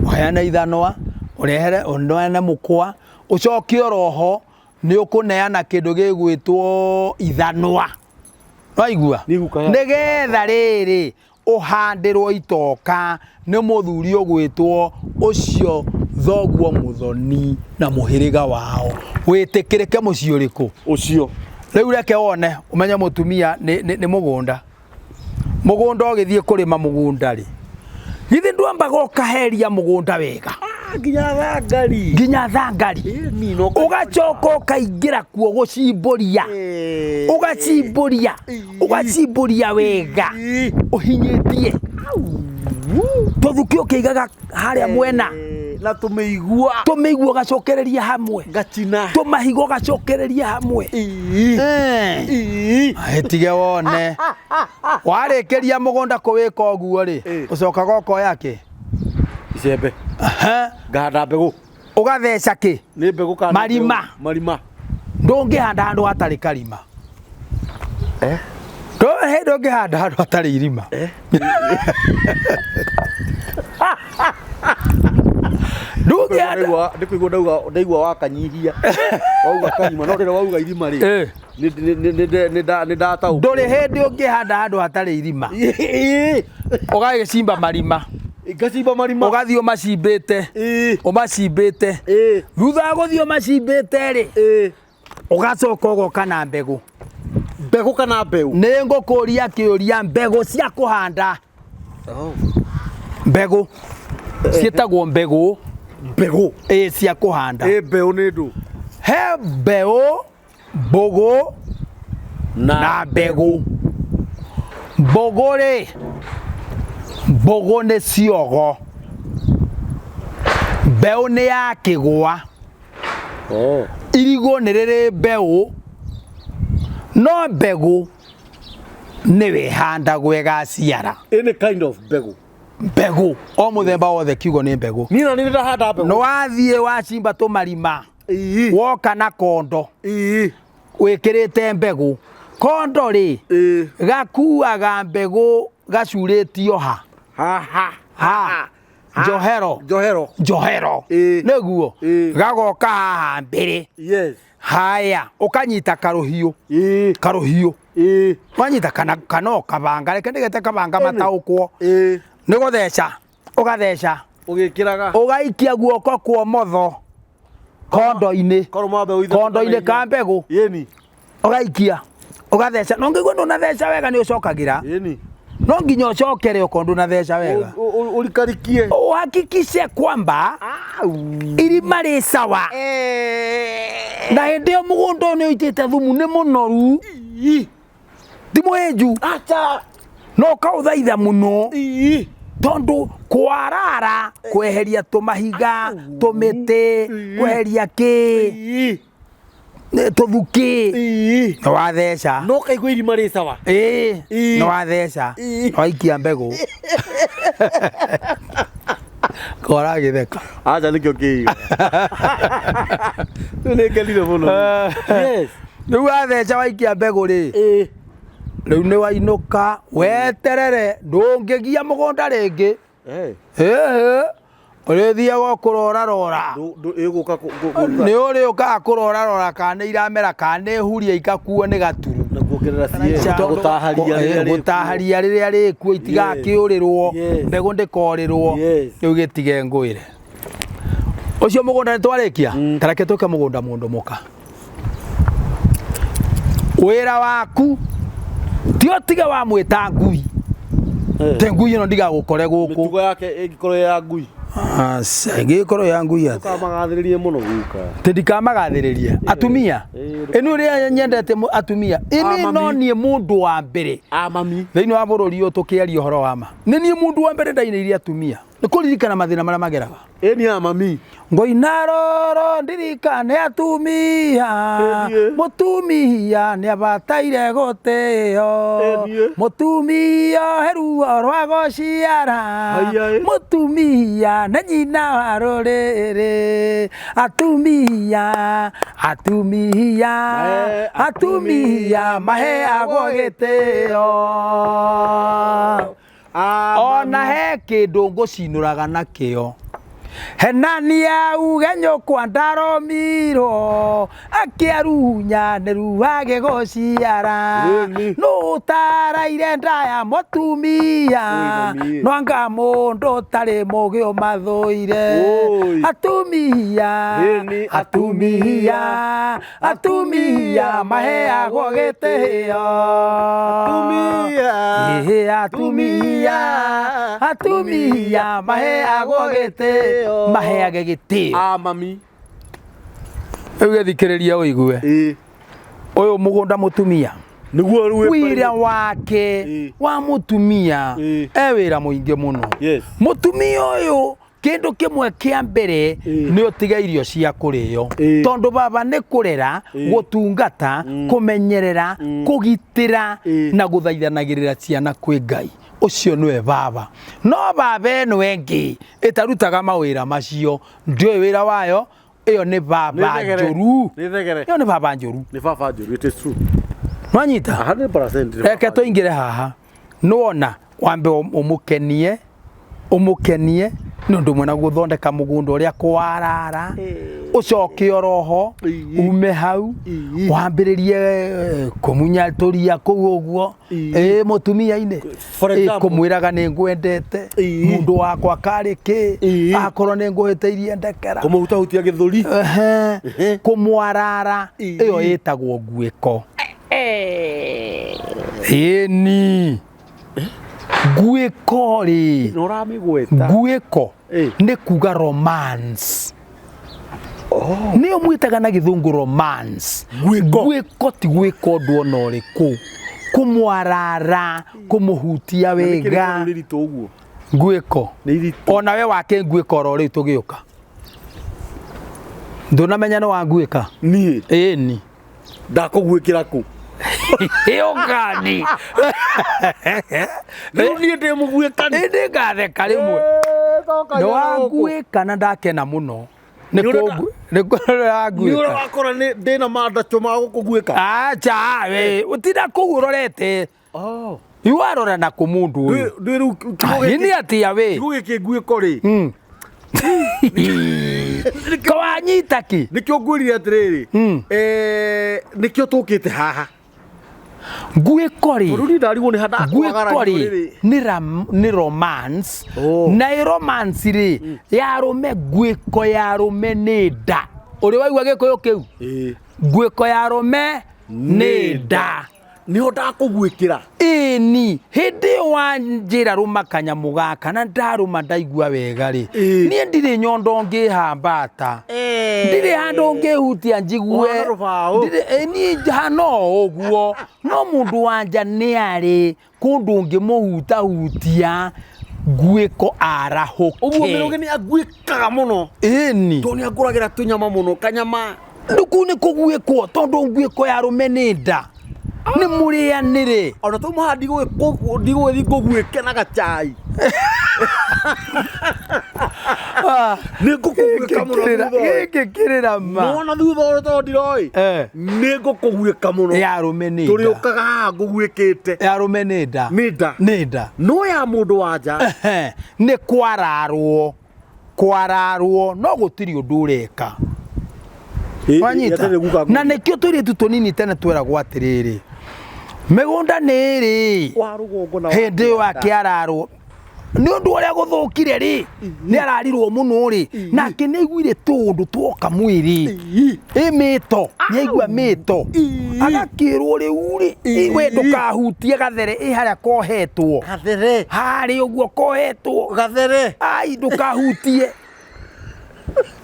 ũheane ithanwa, ũrehere ũneane mũkwa, ũcoke oroho nĩ ũkũneana kĩndũ gĩgwĩtwo ithanwa. Waigua? Nĩgetha rĩrĩ ũhandĩrwo itoka nĩ mũthuri ũgwĩtwo ũcio thoguo mũthoni na mũhĩrĩga wao. Wĩtĩkĩrĩke mũciĩ ũrĩkũ? Ũcio. Rĩu reke wone ũmenye mũtumia nĩ mũgũnda. Mũgũnda ũgĩthiĩ kũrĩma mũgũnda rĩ, githĩ ndwambaga ũkaheria mũgũnda wega? Nginya thangari. Nginya thangari. Ũgacoka ũkaingĩra kuo gũcimbũria. Ũgacimbũria. Ũgacimbũria wega. Ũhinyĩtie. Tũthuki ũkĩigaga harĩa mwena. Na tũmĩigua. Tũmĩigua ũgacokereria hamwe. Gacina. Tũmahiga ũgacokereria hamwe. Tige wone. Warĩkĩria mũgũnda kũwĩka ũguo rĩ, ũcokaga ũkoya kĩ? Icembe. Ngahanda mbegũ. Ũgatheca kĩ? Nĩ mbegũ kana Marima. Marima. Ndũngĩhanda handũ hatarĩ karima. Ndũngĩhanda handũ hatarĩ irima. Ndũngĩhanda. Ndĩkũigua ndaigua wakanyihia. Wauga karima no rĩrĩa wauga irima rĩ. Nĩ ndataũkwo. Ndũrĩ hĩndĩ ũngĩhanda handũ hatarĩ irima. Ũgagĩcimba marima. Ngacimba marima. Ũgathiĩ ũmacimbĩte. Ũmacimbĩte. Thutha wa gũthiĩ ũmacimbĩte rĩ, ũgacoka ũgoka na mbegũ. Mbegũ kana mbeũ? Nĩ ngũkũria kĩũria, mbegũ cia kũhanda. Mbegũ ciĩtagwo mbegũ. Mbegũ? Ĩĩ, cia kũhanda. Ĩ mbeũ nĩ ndũ? He mbeũ, mbũgũ na mbegũ. Mbũgũ rĩ, mbũgũ nĩ ciogo. Mbeũ nĩ ya kĩgwa. Irigũ nĩ rĩrĩ mbeũ, no mbegũ nĩwe ĩhandagwo ĩgaciara. Any kind of mbegũ. Mbegũ, o mũthemba wothe kiugo nĩ mbegũ. Niĩ na niĩ ndahanda mbegũ. Nĩ wathiĩ wacimba tũmarima. Woka na kondo. Wĩkĩrĩte mbegũ. Kondo rĩ, gakuaga mbegũ gacurĩtio ha? Ha, Ha. Njohero. Njohero. Njohero. Nĩguo. Gagoka haha mbere. Yes. Haya, ũkanyita karũhiũ. Karũhiũ. Wanyita kana ũkabanga, reke ndigete kabanga mataũkwo. Nĩ gũtheca, ũgatheca. Ũgĩkĩraga. Ũgaikia guoko kwa ũmotho kondo-inĩ. Korwo ma mbeũ ithatũ Kondo-inĩ kana ka mbegũ. Yeni. Ũgaikia, ũgatheca, no ngĩigua ndũnatheca wega nĩ ũcokagĩra. Ĩni. No nginya ũcokere okorwo ndũnatheca wega. Ũrikarikie. Uhakikishe kwamba irima rĩ sawa. Na hĩndĩ ĩyo mũgũnda ũyũ nĩ ũitĩte thumu, nĩ mũnoru, ti mũhĩnju. Acha. No ũkaũthaitha mũno tondũ kwarara, kweheria tũmahiga, tũmĩtĩ, kweheria kĩ tũthukĩ, nĩ watheca. No kaigua irima rĩ sawa. Ĩĩ, nĩ watheca, waikia mbegũ koragĩtheka. Acha nĩkĩo kĩiga. Rĩu nĩ ngenire mũno. Yes. Rĩu watheca waikia mbegũ rĩ, rĩu nĩ wainũka weterere, ndũngĩgia mũgũnda rĩngĩ. Ĩhĩ, ũrĩthiaga kũrorarora. Ĩgũka. Nĩ ũrĩũkaga kũrorarora kana nĩ iramera kana nĩ huria ikakuo nĩ gaturu. Na kuongerera CA, gũtaharia rĩrĩa rĩkuo. Gũtaharia rĩrĩa rĩkuo itigakĩũrĩrwo, mbegũ ndĩkorĩrwo. Rĩu gĩtige ngwĩre ũcio mũgũnda nĩ twarĩkia. Tareke tũke mũgũnda mũndũ mũka. Wĩra waku ti ũtige wa mwĩta ngui, te ngui ĩno ndigagũkore gũkũ. Mĩtugo yake ĩngĩkorwo ya ngui. Aca, ĩngĩkorwo ya ngui atĩa? Ũkamagathĩrĩrie mũno guka. Tĩ ndikamagathĩrĩria atumia. Ĩno ũrĩa nyendete atumia ĩni, no niĩ mũndũ wa mbere A mami. Thĩinĩ wa bũrũri ũyũ tũkĩaria ũhoro wa ma, nĩ niĩ mũndũ wa mbere ndainĩire atumia nĩ kũririkana mathĩna marĩa mageraga. Ĩni a mami. Ngoina roro ndirikane atumia. Ĩniĩ. Mũtumia nĩ abataire gũtĩo. Ĩniĩ. Mũtumia he ruo rwa gũciara. Haiya, ĩ. Mũtumia nĩ nyina wa rũrĩrĩ. Atumia, atumia, Mahe- atumia maheagwo gĩtĩo. Ona he kĩndũ ngũcinũraga nakĩo, henania uge nyũkwa ndaromirwo akĩarunya nĩ ruage gũciara. Ĩni. Nũ ũtaraire ndaya mũtumia? Oi, mami. No anga mũndũ ũtarĩ mũgĩ ũmathũire. Oi. Atumia, Ĩni, atumia, atumia maheagwo gĩtĩo. Atumia. Ĩhĩ, atumia, atumia maheagwo gĩtĩo, maheage gĩtĩo. A mami. Rĩu gĩthikĩrĩria ũigue. Ũyũ mũgũnda mũtumia, Nĩguo rĩu wĩra wake wa mũtumia, e wĩra mũingĩ mũno. Mũtumia ũyũ, kĩndũ kĩmwe kĩa mbere, nĩ ũtige irio cia kũrĩo, tondũ baba nĩ kũrera, gũtungata, kũmenyerera, kũgitĩra na gũthaithanagĩrĩra ciana kwĩ Ngai. Ũcio nĩwe baba. No baba ĩno ĩngĩ ĩtarutaga mawĩra macio, ndiũĩ wĩra wayo. Ĩyo nĩ baba Nĩ thegere. njũru. Nĩ thegere. Ĩyo nĩ baba njũru. Nĩ baba njũru, it is true. Nwanyita? 100% nĩ Reke baba njũru. tũingĩre haha. Nĩwona wambe ũmũkenie, ũmũkenie nĩ ũndũ ũmwe na gũthondeka mũgũnda ũrĩa kwarara, ũcoke oroho ume hau, wambĩrĩrie kũmunyatũria kũu ũguo ĩ mũtumia-inĩ. For Ĩ, example. kũmwĩraga nĩ ngwendete, mũndũ wakwa karĩ kĩ, akorwo nĩ ngũhĩtĩirie ndekera. Kũmũhutahutia gĩthũri. Ehe, kũmwarara. Ĩyo ĩtagwo nguĩko. Ĩni nguĩko rĩ, Na ũramĩgweta. Nguĩko nĩ kuga romance, nĩyo mwĩtaga na gĩthũngũ romance. Nguĩko. Nguĩko ti gwĩka ũndũ ona ũrĩkũ, kũmwarara, kũmũhutia Na nĩkĩ wega. nĩ iritũ ũguo? Nguĩko. Nĩ iritũ. Ona we wake nguĩka oro rĩu tũgĩũka, ndũnamenya nĩ wa nguĩka. Niĩ? Ĩni. Ndakũguĩkĩra kũ? Ĩũkani. Rĩu niĩ ndĩ mũguĩkani? Ĩndĩ ngatheka rĩmwe nĩ wanguĩka na ndakena mũno nĩ Nĩ ũrenda- nĩ Nĩ ũrĩa wanguĩka. wakora nĩ ndĩna mandacũ ma gũkũguĩka. Acha we, ũtinda kũu ũrorete. Iwarora na kũ mũndũ ũyũ? Ndĩ rĩu kiugo Nĩ gĩkĩ, atĩa we? kiugo gĩkĩ nguĩko rĩ, Kawanyita kĩ? Nĩkĩo ngwĩrire atĩrĩrĩ, nĩkĩo tũkĩte haha. Nguĩko rĩ, Tondũ niĩ ndarigwo nĩ ha nguĩko ndakwagarania rĩ rĩrĩ. nĩ romance. Oh. Na ĩ romance rĩ ya arũme, nguĩko ya arũme nĩ nda. Ũrĩ waigua gĩkũyũ kĩu? Ĩĩ. Nguĩko ya arũme. Nĩ nda. Nĩho ndakũguĩkĩra. Ĩni, hĩndĩ ĩyo wanjĩra rũma kanyamũ gaka na ndarũma ndaigua wega rĩ, niĩ ndirĩ nyondo ngĩhambata, ndirĩ handũ ngĩhutia njigue. Ũhana rũbaũ. Ndirĩ- ĩ, niĩ hana o ũguo, no mũndũ wa nja nĩ arĩ kũndũ ũngĩmũhutahutia nguĩko arahũke. Ũguo mĩrũgĩ nĩ anguĩkaga mũno. Ĩni. Tondũ nĩ angũragĩra tũnyama mũno, kanyama. Kũu nĩ kũguĩkwo tondũ nguĩko ya arũme nĩ nda. Nĩ mũrĩanĩre. Ona tũma haha ndigũgĩthiĩ ngũguĩke na gacai. Nĩ ngũkũguĩka mũno thutha ũyũ. Gĩkĩ kĩrĩra ma. Nĩwona thutha ũyũ tondũ ndiroĩ. Nĩ ngũkũguĩka mũno. Ya arũme nĩ nda. Tũrĩũkaga haha ngũguĩkĩte. Ya arũme nĩ nda. Nĩ nda. Nĩ nda. No ya mũndũ wa nja. Nĩ kwararwo. Kwararwo no gũtirĩ ũndũ ũreka. Wanyita? Na nĩkĩo tũirĩtu tũnini tene tweragwo atĩrĩrĩ, mĩgũnda nĩ ĩrĩ Wa rũgongo na wa hĩndĩ ĩyo kĩanda. akĩararwo nĩ ũndũ ũrĩa gũthũkire rĩ, nĩ ararirwo mũno rĩ, nake nĩ aiguire tũũndũ twoka mwĩrĩ, ĩ mĩto, nĩ aigua mĩto, agakĩrwo rĩu rĩ, we ndũkahutie gathere ĩ harĩa kohetwo. Gathere. Harĩa ũguo kohetwo. Gathere. Ai, ndũkahutie.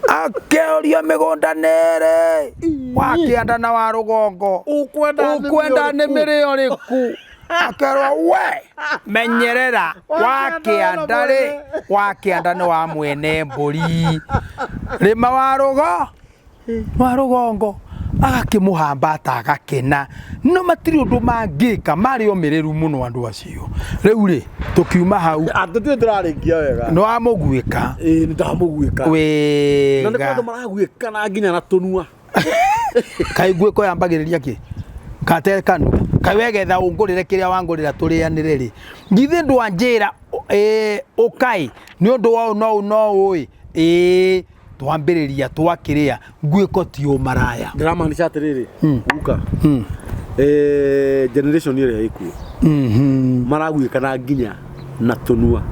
Akĩũrio mĩgũnda nĩ ĩrĩ, wa kĩanda na wa rũgongo. Ũkwenda Ũkwenda nĩ mĩrĩo rĩku. Akerwo we menyerera wa kĩanda rĩ, wa kĩanda nĩ wa mwene mbũri, rĩma wa rũgo wa rũgongo. Agakĩmũhambata agakena, no matirĩ ũndũ mangĩka, marĩ omĩrĩru mũno andũ acio. Rĩu rĩ tũkiuma hau. Tũtirĩ tũrarĩkia wega. Nĩ wamũguĩka. Ĩĩ, nĩ ndamũguĩka. Na nĩ Wega. andũ maraguĩka na nginya na tũnua. Kaĩ nguĩko yambagĩrĩria kĩ? Kate kanua. Kaĩ wegetha ũngũrĩre kĩrĩa wangũrĩra tũrĩanĩre rĩ. Githĩ ndwanjĩra, ũkai nĩ ũndũ wa ũũ no ũũ no ũũ ĩ. Twambĩrĩria twakĩrĩa nguĩko ti ũmaraya. Ndĩramaanisha atĩrĩrĩ, guka. Generation ĩrĩa ĩkuo. Maraguĩka na nginya na tũnua.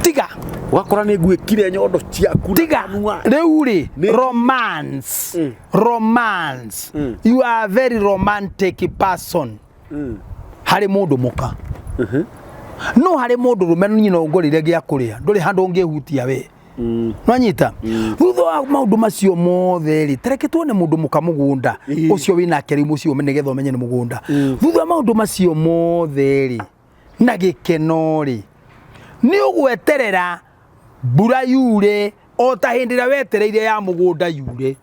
Tiga. Ũgakora nĩ nguĩkire nyondo ciaku na Tiga. kanua. Rĩu rĩ, romance. Romance. You are a very romantic person. Harĩ mũndũ mũka. No harĩ mũndũ rũme niĩ no ngũrĩre gĩa kũrĩa. Ndũrĩ handũ ũngĩhutia we. Nwanyita? Thutha wa maũndũ macio mothe rĩ, ta reke tuone mũndũ mũka mũgũnda ũcio wĩnake rĩu mũciĩ nĩgetha ũmenye nĩ mũgũnda. Thutha wa maũndũ macio mothe rĩ, na gĩkeno rĩ, nĩ ũgweterera mbura yure o ta hĩndĩ ĩrĩa wetereire ya mũgũnda yure.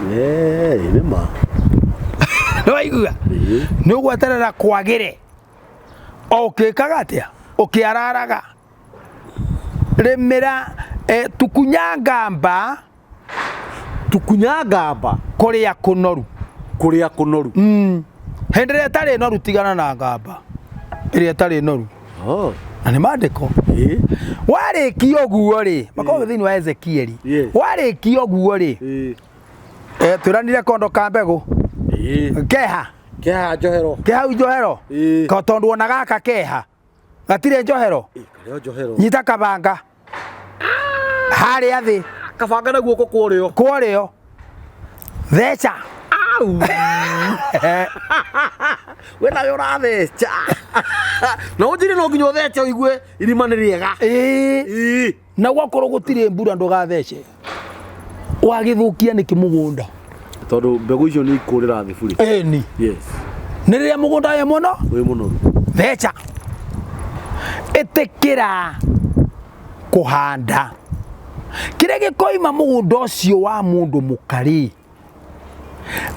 Nĩ ma. Nĩwaigua? Nĩ ũgweterera kwagĩre o ũkĩkaga atĩa? Ũkĩararaga. Rĩmĩra, tukunya ngamba. Tukunya ngamba. Kũrĩa kũnoru. Kũrĩa kũnoru. Hĩndĩ ĩrĩa ĩtarĩ noru tigana na ngamba. Ĩrĩa ĩtarĩ noru. Na nĩ maandĩko. Warĩkia ũguo rĩ, makoragwo thĩinĩ wa Ezekieli. Warĩkia ũguo rĩ, twĩranire kondo ka mbegũ. Keha. Keha njohero. Keha njohero. Tondũ ona gaka keha. Gatirĩ njohero. Karĩ o njohero. Nyita kabanga. Harĩa thĩ. Kabanga na guoko kwa ũrĩo. Kwa ũrĩo. Theca. Au. We nawe ũratheca. Na ũnjĩre no nginya ũthece ũigue irima nĩ rĩega. Na gwakorwo gũtirĩ mbura ndũgathece. Wagĩthũkia nĩkĩ mũgũnda? Tondũ mbegũ icio nĩ ikũrĩra thĩ bure. Ĩni. Yes. Nĩ rĩrĩa mũgũnda wĩ mũno? Wĩ mũnoru. Theca. Ĩtĩkĩra kũhanda. Kĩrĩa gĩkoima mũgũnda ũcio wa mũndũ mũka-rĩ,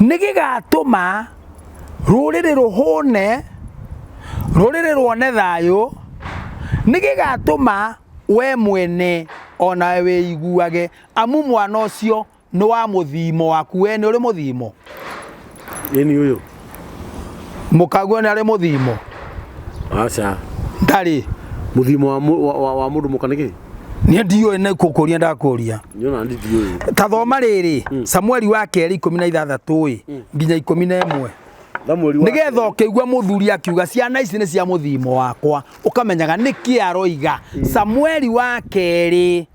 nĩ gĩgatũma rũrĩrĩ rũhũne, rũrĩrĩ ruone thayũ, nĩ gĩgatũma we mwene onawe wĩiguage, amu mwana ũcio nĩ wa mũthimo waku. We nĩ ũrĩ mũthimo? Ĩni ũyũ. Mũkaguo nĩ arĩ mũthimo? Aca. Ndarĩ. Mũthimo wa mũndũ mũka nĩ kĩ? Niĩ ndiũĩ nĩ kũkũria ndakũria. Niĩ ona ndiũĩ. Ta thoma rĩrĩ, Samueli wa kerĩ 16 ĩ, nginya 11. Samueli wa Nĩgetha ũkĩigua mũthuri akiuga ciana ici nĩ cia mũthimo wakwa, ũkamenyaga nĩkĩ aroiga. Samueli wa kerĩ,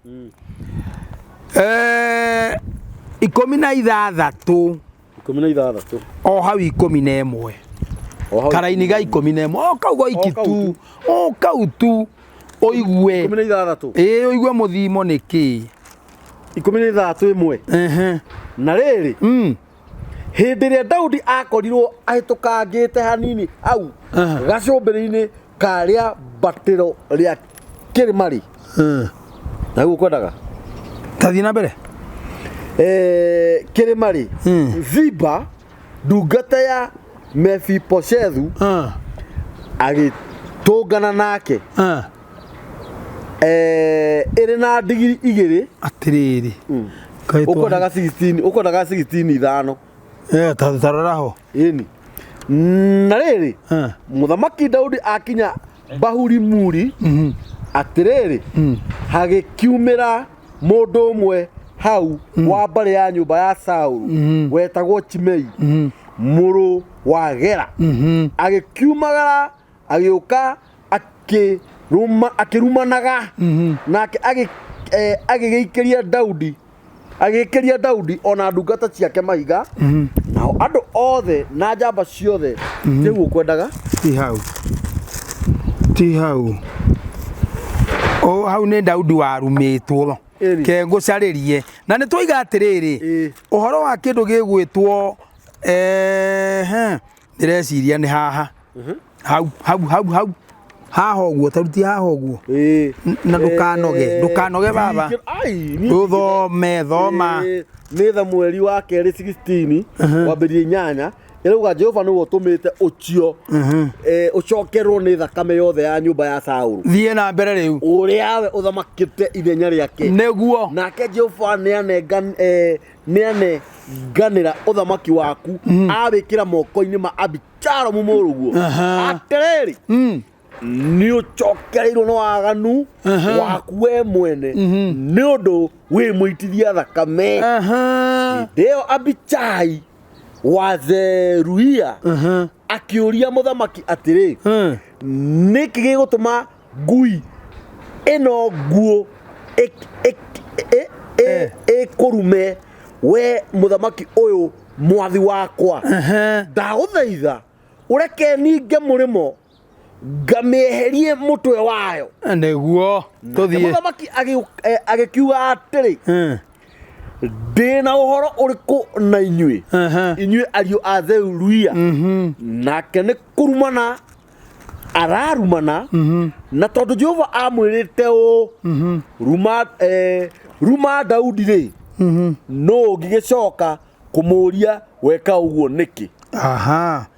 16. 16. O hau 11. O hau. Karaini ga 11, o kau goiki O kau tu, o kau tu ũigue. 16. Ĩĩ, ũigue mũthimo nĩ kĩ. 16 ĩmwe. Na rĩrĩ, hĩndĩ ĩrĩa Daudi akorirwo ahĩtũkangĩte hanini hau gacũmbĩrĩ-inĩ karĩa mbatĩro rĩa kĩrĩma rĩ, na guo kwendaga Tathiĩ na mbere. Kĩrĩma rĩ, Ziba ndungata ya Mefiboshethu agĩtũngana nake ĩrĩ na ndigiri igĩrĩ. Atĩrĩrĩ. Kaĩ Ũkwendaga 16, ũkwendaga 16 ithano. Ta rora ho. Ĩni. Na rĩrĩ, mũthamaki Daudi akinya Bahurimuri, atĩrĩrĩ, hagĩkiumĩra mũndũ ũmwe hau wa mbarĩ ya nyũmba ya Saulu wetagwo Chimei mũrũ wa Gera, agĩkiumagara agĩũka akĩrumanaga, nake agĩgĩikĩria Daudi, agĩkĩria Daudi ona ndungata ciake mahiga, nao andũ othe na njamba ciothe. Tiguo kwendaga? Ti hau, ti hau. O hau nĩ Daudi warumĩtwo. Ĩni. Ke ngũcarĩrie na nĩ twoiga atĩrĩrĩ, ũhoro wa kĩndũ gĩgwĩtwo ndĩreciria nĩ haha, hau hau hau hau, haha ũguo, taruti haha ũguo. Na ndũkanoge, ndũkanoge baba. Ai, niĩ Ũthome, thoma. Nĩ Thamueli wa kerĩ 16 kwambĩrĩria 8, ĩrauga Jehova nĩwe ũtũmĩte ũcio ũcokerwo nĩ thakame yothe ya nyũmba ya Saũlũ, Thiĩ na mbere rĩu. Ũrĩa we ũthamakĩte ithenya rĩake. Nĩguo. Nake Jehova nĩanenganĩra ũthamaki waku, awĩkĩra moko-inĩ ma Abisalomu mũrũguo. Atĩrĩrĩ, nĩ ũcokereirwo nĩ waganu waku we mwene, nĩ ũndũ wĩ mũitithia thakame. Hĩndĩ ĩyo Abichai wa Zeruia akĩũria mũthamaki atĩrĩ, nĩkĩ gĩgũtũma ngui ĩno nguũ ĩkũrume we mũthamaki ũyũ mwathi wakwa? Ndagũthaitha ũreke ninge mũrĩmo ngamĩeherie mũtwe wayo. Nĩguo tũthiĩ. Mũthamaki agĩkiuga atĩrĩ, ndĩna ũhoro ũrĩkũ na inyuĩ, inyuĩ ariũ a Zeruia? Nake nĩ kũrumana ararumana, na tondũ Jehova amwĩrĩte ũũ, ruma Daudi rĩ, no ũngĩgĩcoka kũmũũria weka ũguo nĩkĩ?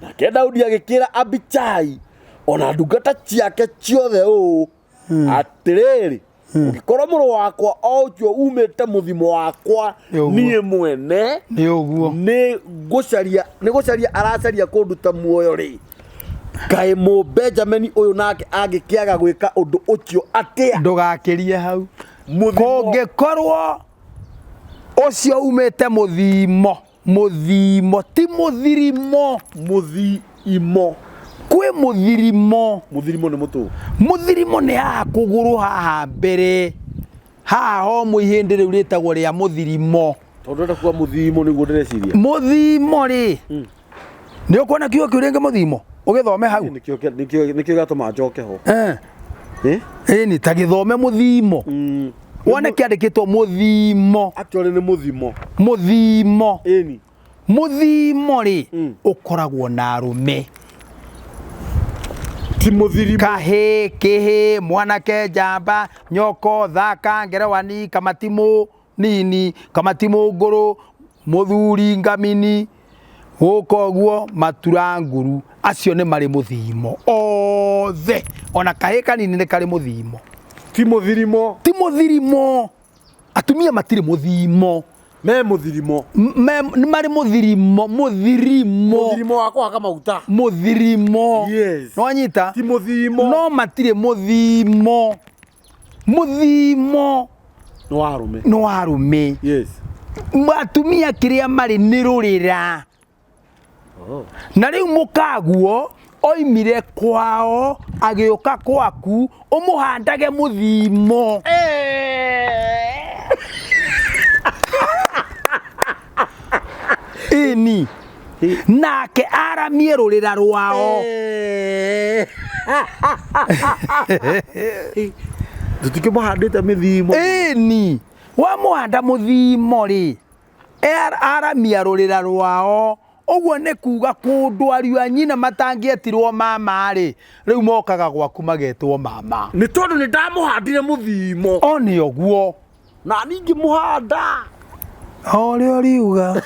Nake Daudi agĩkĩra Abichai ona ndungata ciake ciothe ũũ, atĩrĩrĩ, ũngĩkorwo mũrũ wakwa o ũcio umĩte mũthimo wakwa Nĩ ũguo. niĩ mwene Nĩ ũguo. Nĩ gũcaria aracaria kũnduta muoyo rĩ, kaĩ mũ Benjamini ũyũ nake angĩkĩaga gwĩka ũndũ ũcio atĩa? Ndũgakĩrie hau. Mũthimo. Kũngĩkorwo ũcio umĩte mũthimo, mũthimo ti mũthirimo. Mũthimo. Kwĩ mũthirimo. Mũthirimo nĩ mũtũ. Mũthirimo nĩ haha kũgũrũ, haha mbere haha ho ihĩndĩ rĩu rĩtagwo rĩa mũthirimo. Tondũ ndĩrenda kuga mũthimo nĩguo ndĩreciria. Mũthimo rĩ, nĩ ũkuona kiugo kĩu rĩngĩ, mũthimo, ũgĩthome hau. Nĩkĩo gĩatũma njoke ho. Ĩni, ta gĩthome mũthimo, wone kĩandĩkĩtwo mũthimo. Actually nĩ mũthimo. Mũthimo. Ĩni. Mũthimo rĩ, ũkoragwo na arũme. Ti mũthirimo. Kahĩ, kĩhĩ, mwanake, njamba, nyoko, thaka, ngerewani, kamatimũ nini, kamatimũ ngũrũ, mũthuri, ngamini, gũka ũguo, maturanguru, acio nĩ marĩ mũthimo othe. Ona kahĩ kanini nĩ karĩ mũthimo. Ti mũthirimo. Ti mũthirimo. Atumia matirĩ mũthimo. Me mũthirimo. Nĩ marĩ mũthirimo, mũthirimo. Mũthirimo wa kũhaka maguta. Mũthirimo. Yes. Nĩwanyita? Ti mũthimo. No matirĩ mũthimo. Mũthimo Nĩ wa arũme. Nĩ wa arũme. Yes. Atumia kĩrĩa marĩ nĩ rũrĩra. Na rĩu mũkaguo oimire kwao agĩũka kwaku ũmũhandage mũthimo. Ĩni. Nake aramie rũrĩra rwao. Tũtikĩmũhandĩte mĩthimo. Ĩni wamũhanda mũthimo rĩ, aramia rũrĩra rwao. Ũguo nĩ kuga kũndũ ariũ a nyina matangĩetirwo mama rĩ, rĩu mokaga gwaku magetwo mama. Nĩ tondũ nĩ ndamũhandire mũthimo. O nĩ ũguo. Na ningĩ mũhanda. O ũrĩa ũriuga.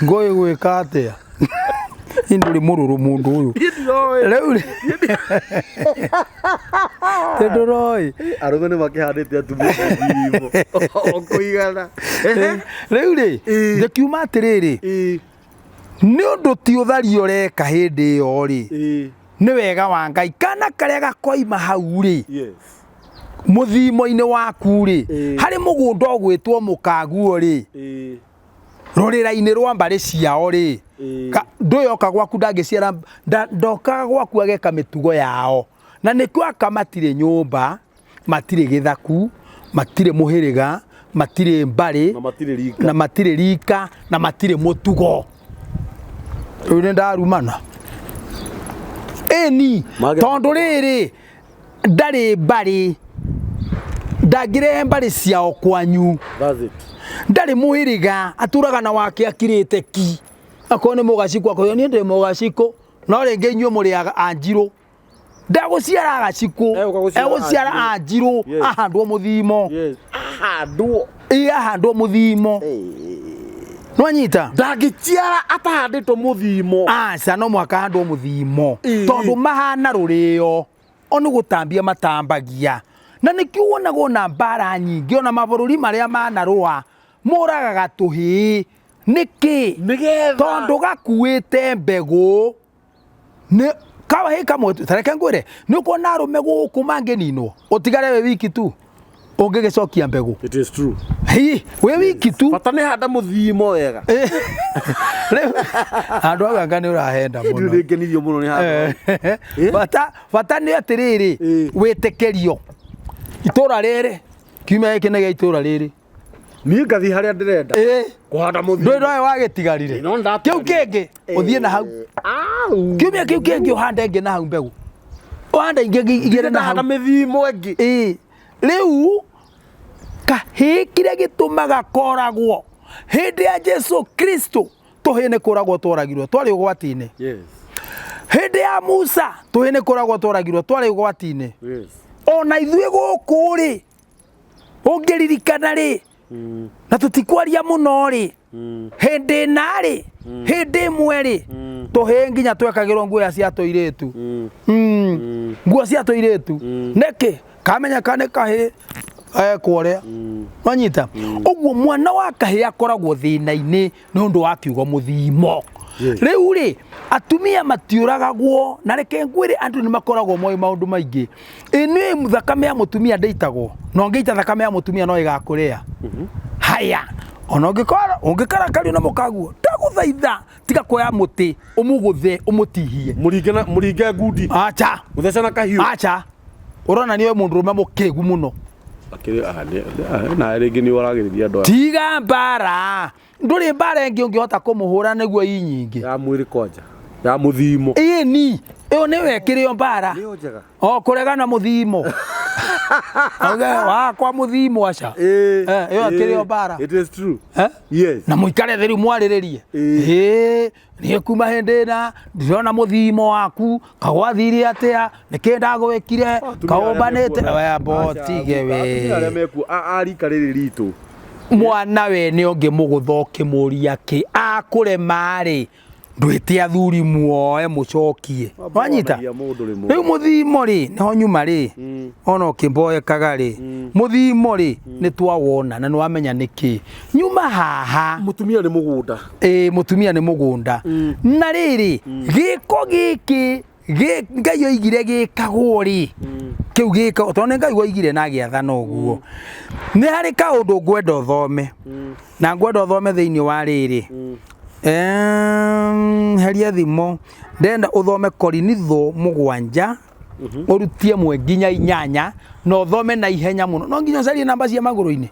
Ngũĩ gwĩka atĩa? Niĩ ndũrĩ mũrũrũ mũndũ ũyũ. Rĩu rĩ. Nĩ ndũroĩ. Arũme nĩ makĩhandĩte atumia mũthimo. O kũigana. Rĩu rĩ, ngĩkiuma atĩrĩrĩ, nĩ ũndũ ti ũtharia ũreka hĩndĩ ĩyo rĩ, nĩ wega wa Ngai. Kana karĩa gakoima hau rĩ, mũthimo-inĩ waku rĩ, harĩ mũgũnda ũgwĩtwo mũkaguo rĩ, rũrĩra-inĩ rwa mbarĩ ciao rĩ, ndũyoka gwaku ndangĩciara, ndokaga gwaku ageka mĩtugo yao. Na nĩkĩo aka matirĩ nyũmba, matirĩ gĩthaku, matirĩ mũhĩrĩga, matirĩ mbarĩ, Na matirĩ rika. na matirĩ rika, na matirĩ mũtugo. Rĩu nĩ ndarumana. Ĩni, tondũ rĩrĩ, ndarĩ mbarĩ, ndangĩrehe mbarĩ ciao kwanyu. That's it. Ndarĩ mũhĩrĩga, atũraga na wake akirĩte ki. Akorwo nĩ mũgacikũ, akorwo niĩ ndĩ mũgacikũ, no rĩngĩ inyuĩ mũrĩ anjirũ. Ndagũciara agacikũ, egũciara anjirũ, ahandwo mũthimo. Ahandwo. Ĩ, ahandwo mũthimo. Nwanyita? Ndangĩciara atahandĩtwo mũthimo. Aca, no mũhaka ahandwo mũthimo. Tondũ mahana rũrĩo. O nĩ gũtambia matambagia. Na nĩkĩo wonagwo na mbara nyingĩ, ona mabũrũri marĩa manarũa, mũragaga tũhĩĩ. Nĩkĩ? Nĩgetha. Tondũ gakuĩte mbegũ. Nĩ kahĩĩ kamwe tu, ta reke ngwĩre, nĩ ũkuona arũme gũkũ mangĩninwo, ũtigare wĩ wiki tu, ũngĩgĩcokia mbegũ. It is true. Hi, wĩ wiki tu. Bata nĩ handa mũthimo wega. Rĩu, handũ hau anga nĩ ũrahenda mũno. Ndĩ ngenirio mũno nĩ handũ hau. Bata nĩ atĩrĩrĩ, wĩtĩkĩrio. Itũra rĩrĩ, kiumia gĩkĩ nĩ gĩa itũra rĩrĩ. Niĩ ngathiĩ harĩa ndĩrenda. Kũhanda mũthimo. Ndũĩ nowe wagĩtigarire. No ndatigarire. Kĩu kĩngĩ, ũthiĩ na hau. Kiumia kĩu kĩngĩ ũhande ĩngĩ na hau mbegũ. Ũhande ingĩ igĩrĩ na hau. Ndahanda mĩthimo ĩngĩ. Rĩu, kahĩĩ kĩrĩa gĩtũmaga koragwo. Hĩndĩ ya Jesu Kristo, tũhĩĩ nĩ kũragwo tworagirwo, twarĩ ũgwati-inĩ. Hĩndĩ ya Musa, tũhĩĩ nĩ kũragwo tworagirwo, twarĩ ũgwati-inĩ. Ona ithuĩ gũkũ rĩ, ũngĩririkana rĩ, na tũtikwaria mũno rĩ, hĩndĩ ĩna rĩ, hĩndĩ ĩmwe rĩ, tũhĩĩ nginya twekagĩrwo nguo cia tũirĩtu. Nguo cia tũirĩtu. Nĩkĩ? Kamenya ka nĩ kahĩĩ, ekwo ũrĩa. Wanyita? Ũguo mwana wa kahĩĩ akoragwo thĩna-inĩ nĩ ũndũ wa kiugo mũthimo. Rĩu rĩ, atumia matiũragagwo, na reke ngwĩre andũ nĩ makoragwo moĩ maũndũ maingĩ. Ĩ nĩ thakame ya mũtumia ndĩitagwo, na ũngĩita thakame ya mũtumia no ĩgakũrĩa. Haya, ona ũngĩkarakario na mũkaguo, ndagũthaitha, tiga kuoya mũtĩ, ũmũgũthe, ũmũtihie. Mũringe na, mũringe ngundi. Acha. Mũthece na kahiũ. Acha. Ũrona nĩ mũndũrũme mũkĩgu mũno. Akĩrĩ, na rĩngĩ nĩ waragĩrĩria andũ aya. Tiga mbara. Ndũrĩ mbara ĩngĩ ũngĩhota kũmũhũra nĩguo i nyingĩ. Ya mwĩrĩ kwanja. Ya mũthimo. Ĩni, ĩyo nĩyo ĩkĩrĩ o mbara. Nĩyo njega. O kũregana mũthimo. Auge wakwa mũthimo aca. Ĩyo ĩkĩrĩ o mbara. It is true. Yes. Na mũikare thĩ rĩu mwarĩrĩrie. Niĩ kuma hĩndĩ ĩna ndĩrona mũthimo waku, kagwathire atĩa, nĩkĩ ndagwĩkire, kaũmbanĩte. Oya mbotige we. Atumia arĩa mekuo, a rika rĩrĩ ritũ. Mwana we nĩ ũngĩmũgũtha ũkĩmũria kĩ, akũrema rĩ, ndwĩte athuri muoe mũcokie. Wanyita? Rĩu mũthimo rĩ, nĩho nyuma rĩ, ona ũkĩmboekaga rĩ, mũthimo rĩ, nĩ twawona na nĩwamenya nĩkĩ. Nyuma haha. Mũtumia nĩ mũgũnda. Ĩĩ, mũtumia nĩ mũgũnda. Na rĩrĩ, gĩko gĩkĩ, Ngai oigire gĩkagwo rĩ, kĩu gĩkagwo, tondũ nĩ Ngai woigire na agĩathana ũguo. Nĩ harĩ kaũndũ ngwenda ũthome. Na ngwenda ũthome thĩinĩ wa rĩrĩ. Heria thimo, ndĩrenda ũthome Korinitho mũgwanja, ũrutie 1 nginya 8, na ũthome na ihenya mũno. No nginya ũcarie namba cia magũrũ-inĩ.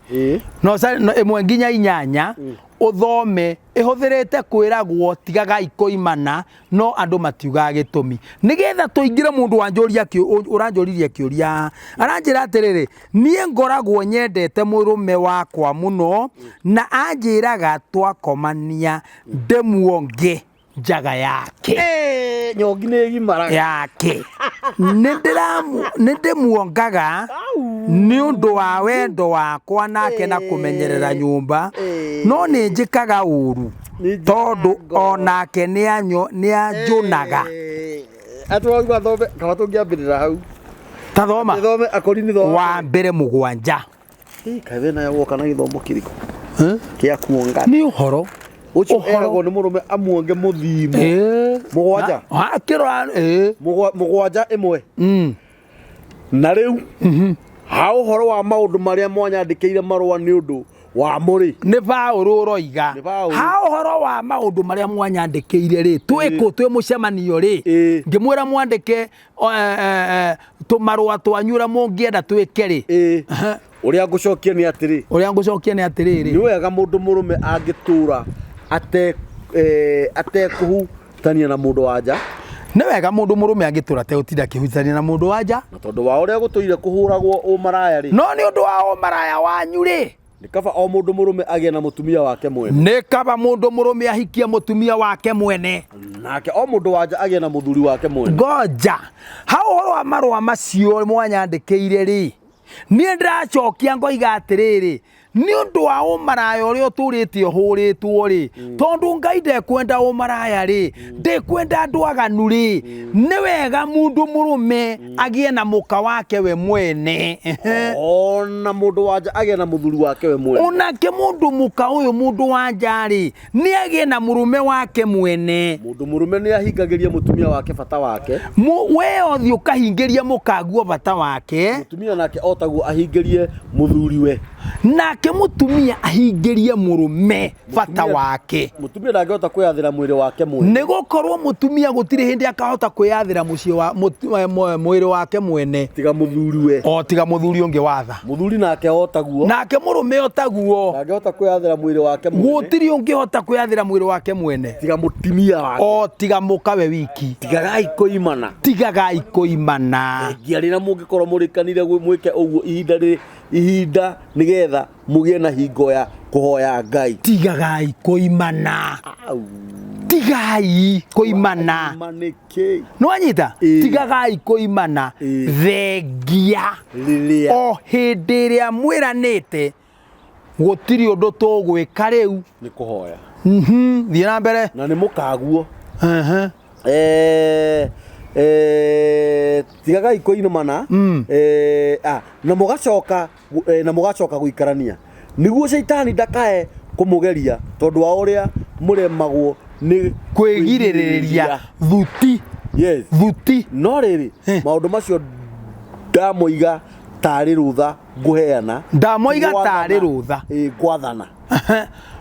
Na ũcarie, no, 1 nginya 8, Ũthome ĩhũthĩrĩte kwĩragwo tigagai kũimana no andũ matiugaga gĩtũmi. Nĩgetha tũingĩre mũndũ wanjũria ũranjũririe kĩũria aranjĩra atĩrĩrĩ, niĩ ngoragwo nyendete mũrũme wakwa mũno na anjĩraga twakomania ndĩmuonge njaga yake. Eh, nyongi nĩ ĩgimaraga. Yake. Nĩ ndĩmuongaga nĩ ũndũ wa wendo wakwa nake na kũmenyerera nyũmba, no nĩ njĩkaga ũru tondũ onake nĩ anjũnaga. Atĩ waigua thome, kaba tũngĩambĩrĩra hau. Ta thoma. Thome Akorinitho wa mbere 7. Kaĩ we nawe woka na gĩthomo kĩrĩkũ? Kĩa kuonga. Nĩ ũhoro. Ũcio eragwo nĩ mũrũme amuonge mũthimo. 7. Akĩrora, 7 1. Na rĩu, ha ũhoro wa maũndũ marĩa mwanyandĩkĩire marũa nĩ ũndũ wa mũrĩ. Nĩ Paũlũ ũroiga. Ha ũhoro wa maũndũ marĩa mwanyandĩkĩire rĩ, twĩ kũ twĩ mũcemanio rĩ, ngĩmwĩra mwandĩke tũmarũa twanyu ũrĩa mũngĩenda twĩke rĩ. Ũrĩa ngũcokia nĩ atĩrĩ. Ũrĩa ngũcokia nĩ atĩrĩrĩ. Nĩ wega mũndũ mũrũme angĩtũra atekũhutania na mũndũ wa nja. Nĩ wega mũndũ mũrũme angĩtũra ategũtinda akĩhutania na mũndũ wa nja. Na tondũ wa ũrĩa gũtũire kũhũragwo ũmaraya rĩ. No nĩ ũndũ wa ũmaraya wanyu rĩ. Nĩ kaba o mũndũ mũrũme agĩe na mũtumia wake mwene. Nĩ kaba mũndũ mũrũme ahikie mũtumia wake mwene. Nake o mũndũ wa nja agĩe na mũthuri wake mwene. Ngoja. Ha ũhoro wa marũa macio mwanyandĩkĩire rĩ. Niĩ ndĩracokia ngoiga atĩrĩrĩ, nĩ ũndũ wa ũmaraya ũrĩa ũtũrĩte ũhũrĩtwo rĩ, tondũ Ngai ndekwenda ũmaraya rĩ, ndekwenda andũ aganu rĩ, nĩ wega mũndũ mũrũme agĩe na mũka wake we mwene. Ona mũndũ wa nja agĩe na mũthuri wake we mwene. Onake mũndũ mũka ũyũ mũndũ wa nja rĩ, nĩ agĩe na mũrũme wake mwene. Mũndũ mũrũme nĩ ahingagĩria mũtumia wake bata wake. We ũthiĩ ũkahingĩria mũkaguo bata wake. Mũtumia nake otaguo ahingĩrie mũthuriwe. Nake mũtumia ahingĩrie mũrũme bata wake. Mũtumia ndangĩhota kwĩyathĩra mwĩrĩ wake mwene. Nĩ gũkorwo mũtumia gũtirĩ hĩndĩ akahota kwĩyathĩra mũciĩ wa mwĩrĩ wake mwene. Tiga mũthuriwe. O tiga mũthuri ũngĩ watha. Mũthuri nake otaguo. Nake mũrũme otaguo. Ndangĩhota kwĩyathĩra mwĩrĩ wake mwene. Gũtirĩ ũngĩhota kwĩyathĩra mwĩrĩ wake mwene. Tiga mũtumia wake. O tiga mũkawe wiki. Tigagai kũimana. Tigagai kũimana. Thengia rĩrĩa mũngĩkorwo mũrĩkanire mwĩke ũguo ihinda rĩ ihinda nĩgetha mũgĩe na hingo ya kũhoya Ngai. Tigagai kũimana. Tigai kũimana. Nĩwanyita? Tigagai kũimana. Thengia o hĩndĩ ĩrĩa mwĩranĩte gũtirĩ ũndũ tũgwĩka rĩu. Nĩ kũhoya. Thiĩ na mbere. Na nĩ mũkaguo. Tigagai kũimana. Na mũgacoka na mũgacoka gũikarania. Nĩguo caitani ndakae kũmũgeria tondũ wa ũrĩa mũremagwo nĩ kwĩgirĩrĩria thuti. Yes. Thuti. No rĩrĩ, maũndũ macio ndamoiga tarĩ rũtha ngũheana. Ndamoiga tarĩ rũtha. Ngwathana.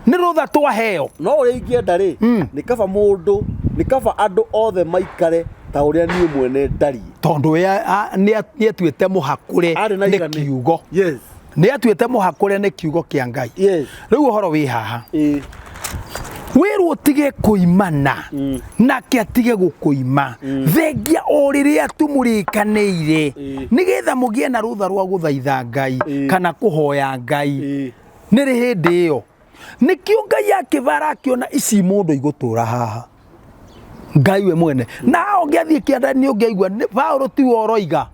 Nĩ rũtha twaheo. No ũrĩa ingĩenda rĩ, nĩ kaba mũndũ, nĩ kaba andũ othe maikare ta ũrĩa niĩ mwene ndariĩ. Tondũ nĩ atuĩte mũhakũre nĩ kiugo. Yes. Nĩ atuĩte mũhakũre nĩ kiugo kĩa Ngai. Yes. Rĩu ũhoro wĩ haha. Wĩrwo ũtige kũimana nake atige gũkũima. Thengia o rĩrĩa tu mũrĩkanĩire nĩgetha mũgĩe na rũtha rwa gũthaitha Ngai kana kũhoya Ngai. Nĩ rĩ hĩndĩ ĩyo nĩkĩo Ngai akĩbara akĩona ici mũndũ igũtũra haha. Ngai we mwene. Na ũngĩathiĩ kĩanda nĩ ũngĩaigua Paũlũ tiwe ũroiga.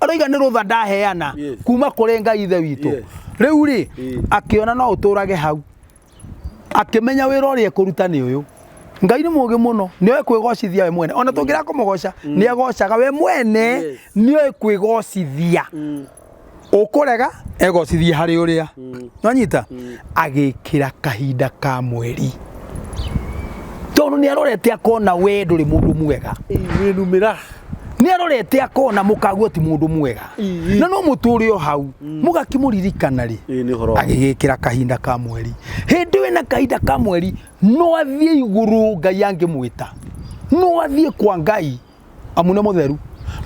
Aroiga nĩ rũtha ndaheana kuma kũrĩ Ngai ithe witũ. Rĩu rĩ akĩona no ũtũrage hau. Akĩmenya wĩra ũrĩa ekũruta nĩ ũyũ. Ngai nĩ mũũgĩ mũno, nĩoĩ kwĩgocithia we mwene. Ona tũngĩrega kũmũgoca, nĩ agocaga we mwene, nĩoĩ kwĩgocithia. Ũkũrega egocithie harĩ ũrĩa. Nĩwanyita? Agĩkĩra kahinda ka mweri. Tondũ nĩ arorete akona we ndũrĩ mũndũ mwega. Wĩnumĩra. Nĩ arorete akona mũkaguo ti mũndũ mwega. Na no mũtũre o hau, mũgakĩmũririkana rĩ. Agĩgĩkĩra kahinda ka mweri. Hĩndĩ ĩyo ĩna kahinda ka mweri, no athiĩ igũrũ Ngai angĩmwĩta. No athiĩ kwa Ngai amu nĩ mũtheru.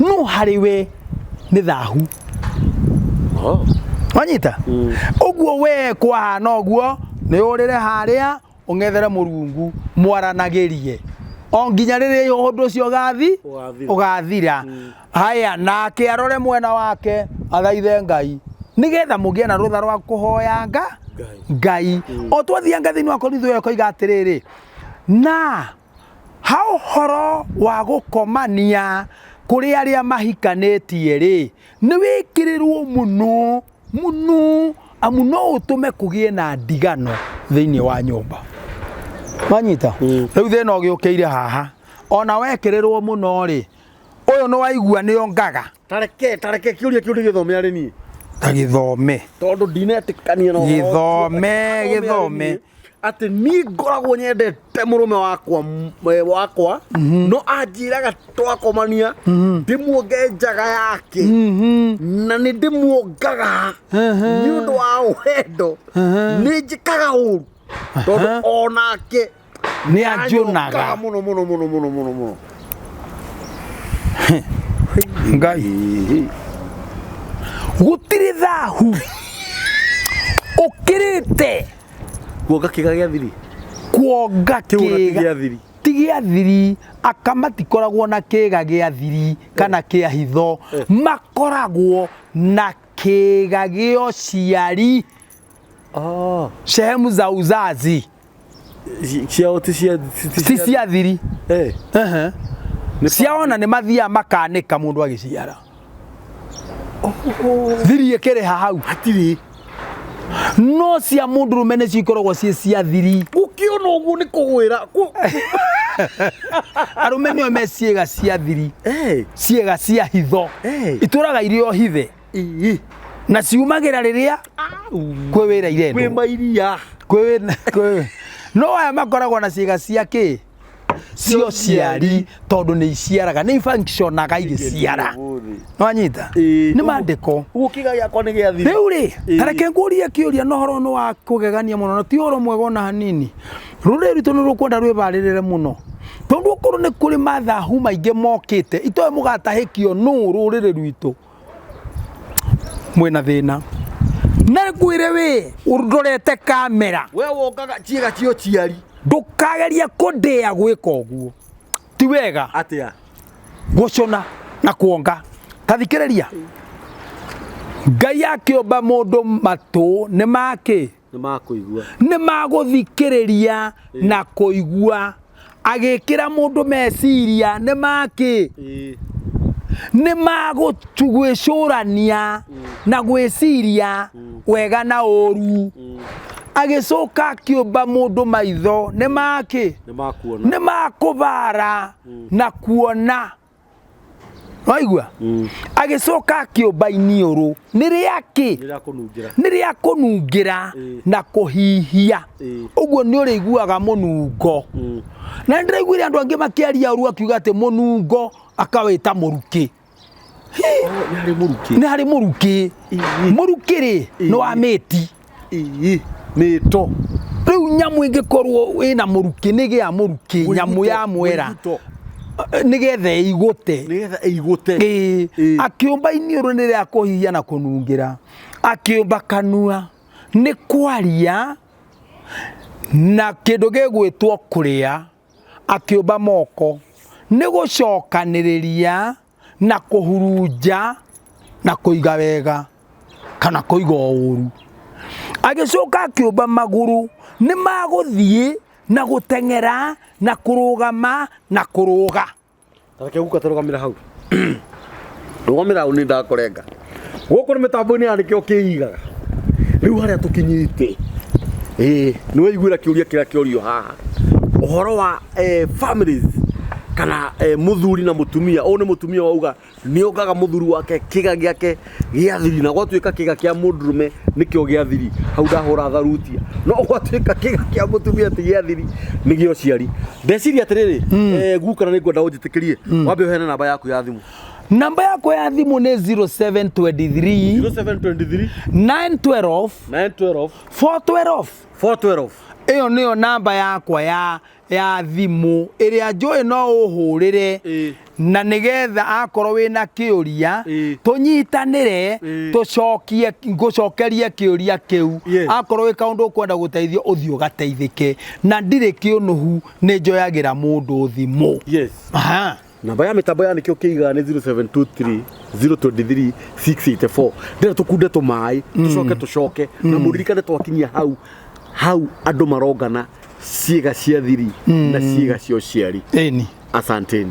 No harĩ we nĩ thahu. Wanyita? Ũguo we kwahana ũguo Nĩ ũrĩre harĩa ũng'ethere Mũrungu mwaranagĩrie o nginya rĩrĩa ũndũ ũcio ũgathi Ũgathira. Ũgathira. Haya, nake arore mwena wake athaithe Ngai nĩgetha mũgĩe na rũtha rwa kũhoya nga Ngai. Ngai. O twathianga thĩinĩ wa Korintho ĩyo ĩkoiga atĩrĩrĩ, na ha ũhoro wa gũkomania kũrĩ arĩa mahikanĩtie rĩ, nĩ wĩkĩrĩrwo mũno mũno, amu no ũtũme kũgĩe na ndigano thĩinĩ wa nyũmba. Wanyita? Rĩu thĩna ũgĩũkĩire haha, ona wekĩrĩrwo mũno rĩ, ũyũ nĩ waigua nĩ ongaga. Tareke kĩũria kĩu ndĩgĩthome arĩ niĩ. Ta gĩthome. Tondũ ndinetĩkania na ũhoro ũcio. Gĩthome, Reke thome arĩ gĩthome. niĩ. Atĩ niĩ ngoragwo nyendete mũrũme wakwa wakwa no anjĩraga twakomania ndĩmuonge njaga yake na nĩ ndĩmuongaga nĩ ũndũ wa wendo, nĩ njĩkaga ũru tondũ onake nĩ anjũnaga mũno mũno mũno mũno mũno mũno. Ngai, gũtirĩ thahu ũkĩrĩte Kuonga kĩga gĩa thiri. Kuonga Kĩu ona ti kĩga gĩa thiri. Ti gĩa thiri. Aka matikoragwo na kĩga gĩa thiri kana kĩa hitho, makoragwo na kĩga gĩa ũciari, sehemu za uzazi. Ciao ti cia ti cia thiri. Ehe. Ciao ona nĩ mathiaga makanĩka mũndũ agĩciara, thiri ĩkĩrĩha hau. Hatirĩ. No cia mũndũrũme nĩcio ikoragwo ciĩ cia thiri. Gũkĩona ũguo nĩ kũgwĩra. Arũme nĩo me ciĩga cia thiri, ciĩga cia hitho, itũraga irĩ o hithe na ciumagĩra rĩrĩa kwĩ wĩra Kwĩ irendwo. Mairia. Kwĩ no aya makoragwo na ciĩga cia kĩ cio ciari, tondũ nĩ iciaraga, nĩ ifunctionaga igĩciara. Nĩwanyita? Nĩ mandĩko. Ũguo kĩga gĩakwa nĩ gĩa thiri. Rĩu rĩ, tareke ngũrie kĩũria, na ũhoro nĩ wa kũgegania mũno na ti ũhoro mwega ona hanini. Rũrĩrĩ rwitũ nĩ rũkwenda rwĩbarĩrĩre mũno, tondũ okorwo nĩ kũrĩ mathahu maingĩ mokĩte, itoĩ mũgatahĩkio nũ. Rũrĩrĩ rwitũ mwĩna thĩna, na ngwĩre wĩ ũndorete kamera, We wongaga ciĩga cia ũciari. Ndũkageria kũndĩa gwĩka ũguo, ti wega. Atĩa? Gũcũna na kuonga. Ta thikĩrĩria, Ngai akĩũmba mũndũ, matũ nĩ makĩ? Nĩ makũigua. Nĩ magũthikĩrĩria na kũigua. Agĩkĩra mũndũ meciria, nĩ makĩ? Nĩ magwĩcũrania na gwĩciria wega na ũru. Agĩcoka akĩũmba mũndũ maitho, nĩ makĩ? Nĩ makuona. Nĩ makũbara na kuona, waigua? Agĩcoka akĩũmba iniũrũ, nĩ rĩakĩ? Nĩ rĩa kũnungĩra. Nĩ rĩa kũnungĩra na kũhihia. Ũguo nĩ ũrĩiguaga mũnungo. Na nĩ ndĩraiguire andũ angĩ makĩaria ũru, akiuga atĩ mũnungo akawĩta mũrukĩ. Nĩ harĩ mũrukĩ. Nĩ harĩ mũrukĩ. Mũrukĩ rĩ, nĩ wa mĩti. Mĩto. Rĩu nyamũ ĩngĩkorwo ĩna mũrukĩ, nĩ gĩa mũrukĩ, nyamũ ya mwera, Mwĩguto. nĩgetha ĩigũte. Nĩgetha ĩigũte. Akĩũmba iniũrũ nĩ rĩa kũhihia na kũnungĩra. Akĩũmba kanua nĩ kwaria na kĩndũ gĩgwĩtwo kũrĩa. Akĩũmba moko nĩ gũcokanĩrĩria na kũhurunja na kũiga wega kana kũiga ũũru. Agĩcoka akĩũmba magũrũ, nĩ magũthiĩ na gũteng'era na kũrũgama na kũrũga. Reke guka, tũrũgamĩra hau, rũgamĩra hau, nĩ ndakũrenga gũkũ nĩ mĩtambo-inĩ ya nĩkĩo kĩigaga rĩu harĩa tũkinyĩte. Ĩĩ, nĩ waiguĩra kĩũria kĩrĩa kĩorio haha, ũhoro wa families kana mũthuri na mũtumia. Ũyũ nĩ mũtumia wauga nĩ ongaga mũthuri wake kĩga gĩake gĩa thiri, na gwatuĩka kĩga kĩa mũndũrũme nĩkĩo gĩa thiri, hau ndahũra tharutia, no gwatuĩka kĩga kĩa mũtumia ti gĩa thiri, nĩ gĩa ũciari. Ndeciria atĩrĩrĩ, guka, na nĩ ngwenda ũnjĩtĩkĩrie wambe ũheane namba yaku ya thimũ. Namba yakwa ya thimũ nĩ 0723 0723 912 912 412. 412. Ĩyo nĩyo namba yakwa ya ya thimũ ĩrĩa njũĩ no ũhũrĩre Ĩĩ. na nĩgetha akorwo wĩna kĩũria Ĩĩ. tũnyitanĩre Ĩĩ. tũcokie ngũcokerie kĩũria kĩu. Yes. Akorwo wĩ kaũndũ ũkwenda gũteithio, ũthiĩ ũgateithĩke, na ndirĩ kĩũnũhu, nĩ njoyagĩra mũndũ thimũ. Yes. Aha. Namba ya mĩtambo ya nĩkĩo kĩigaga nĩ 0723 023 684. Ndĩrenda tũkunde tũmaĩ, tũcoke tũcoke na mũririkane twakinyia hau hau andũ marongana ciĩga cia thiri na ciĩga cia ũciari. Ĩni. Asanteni.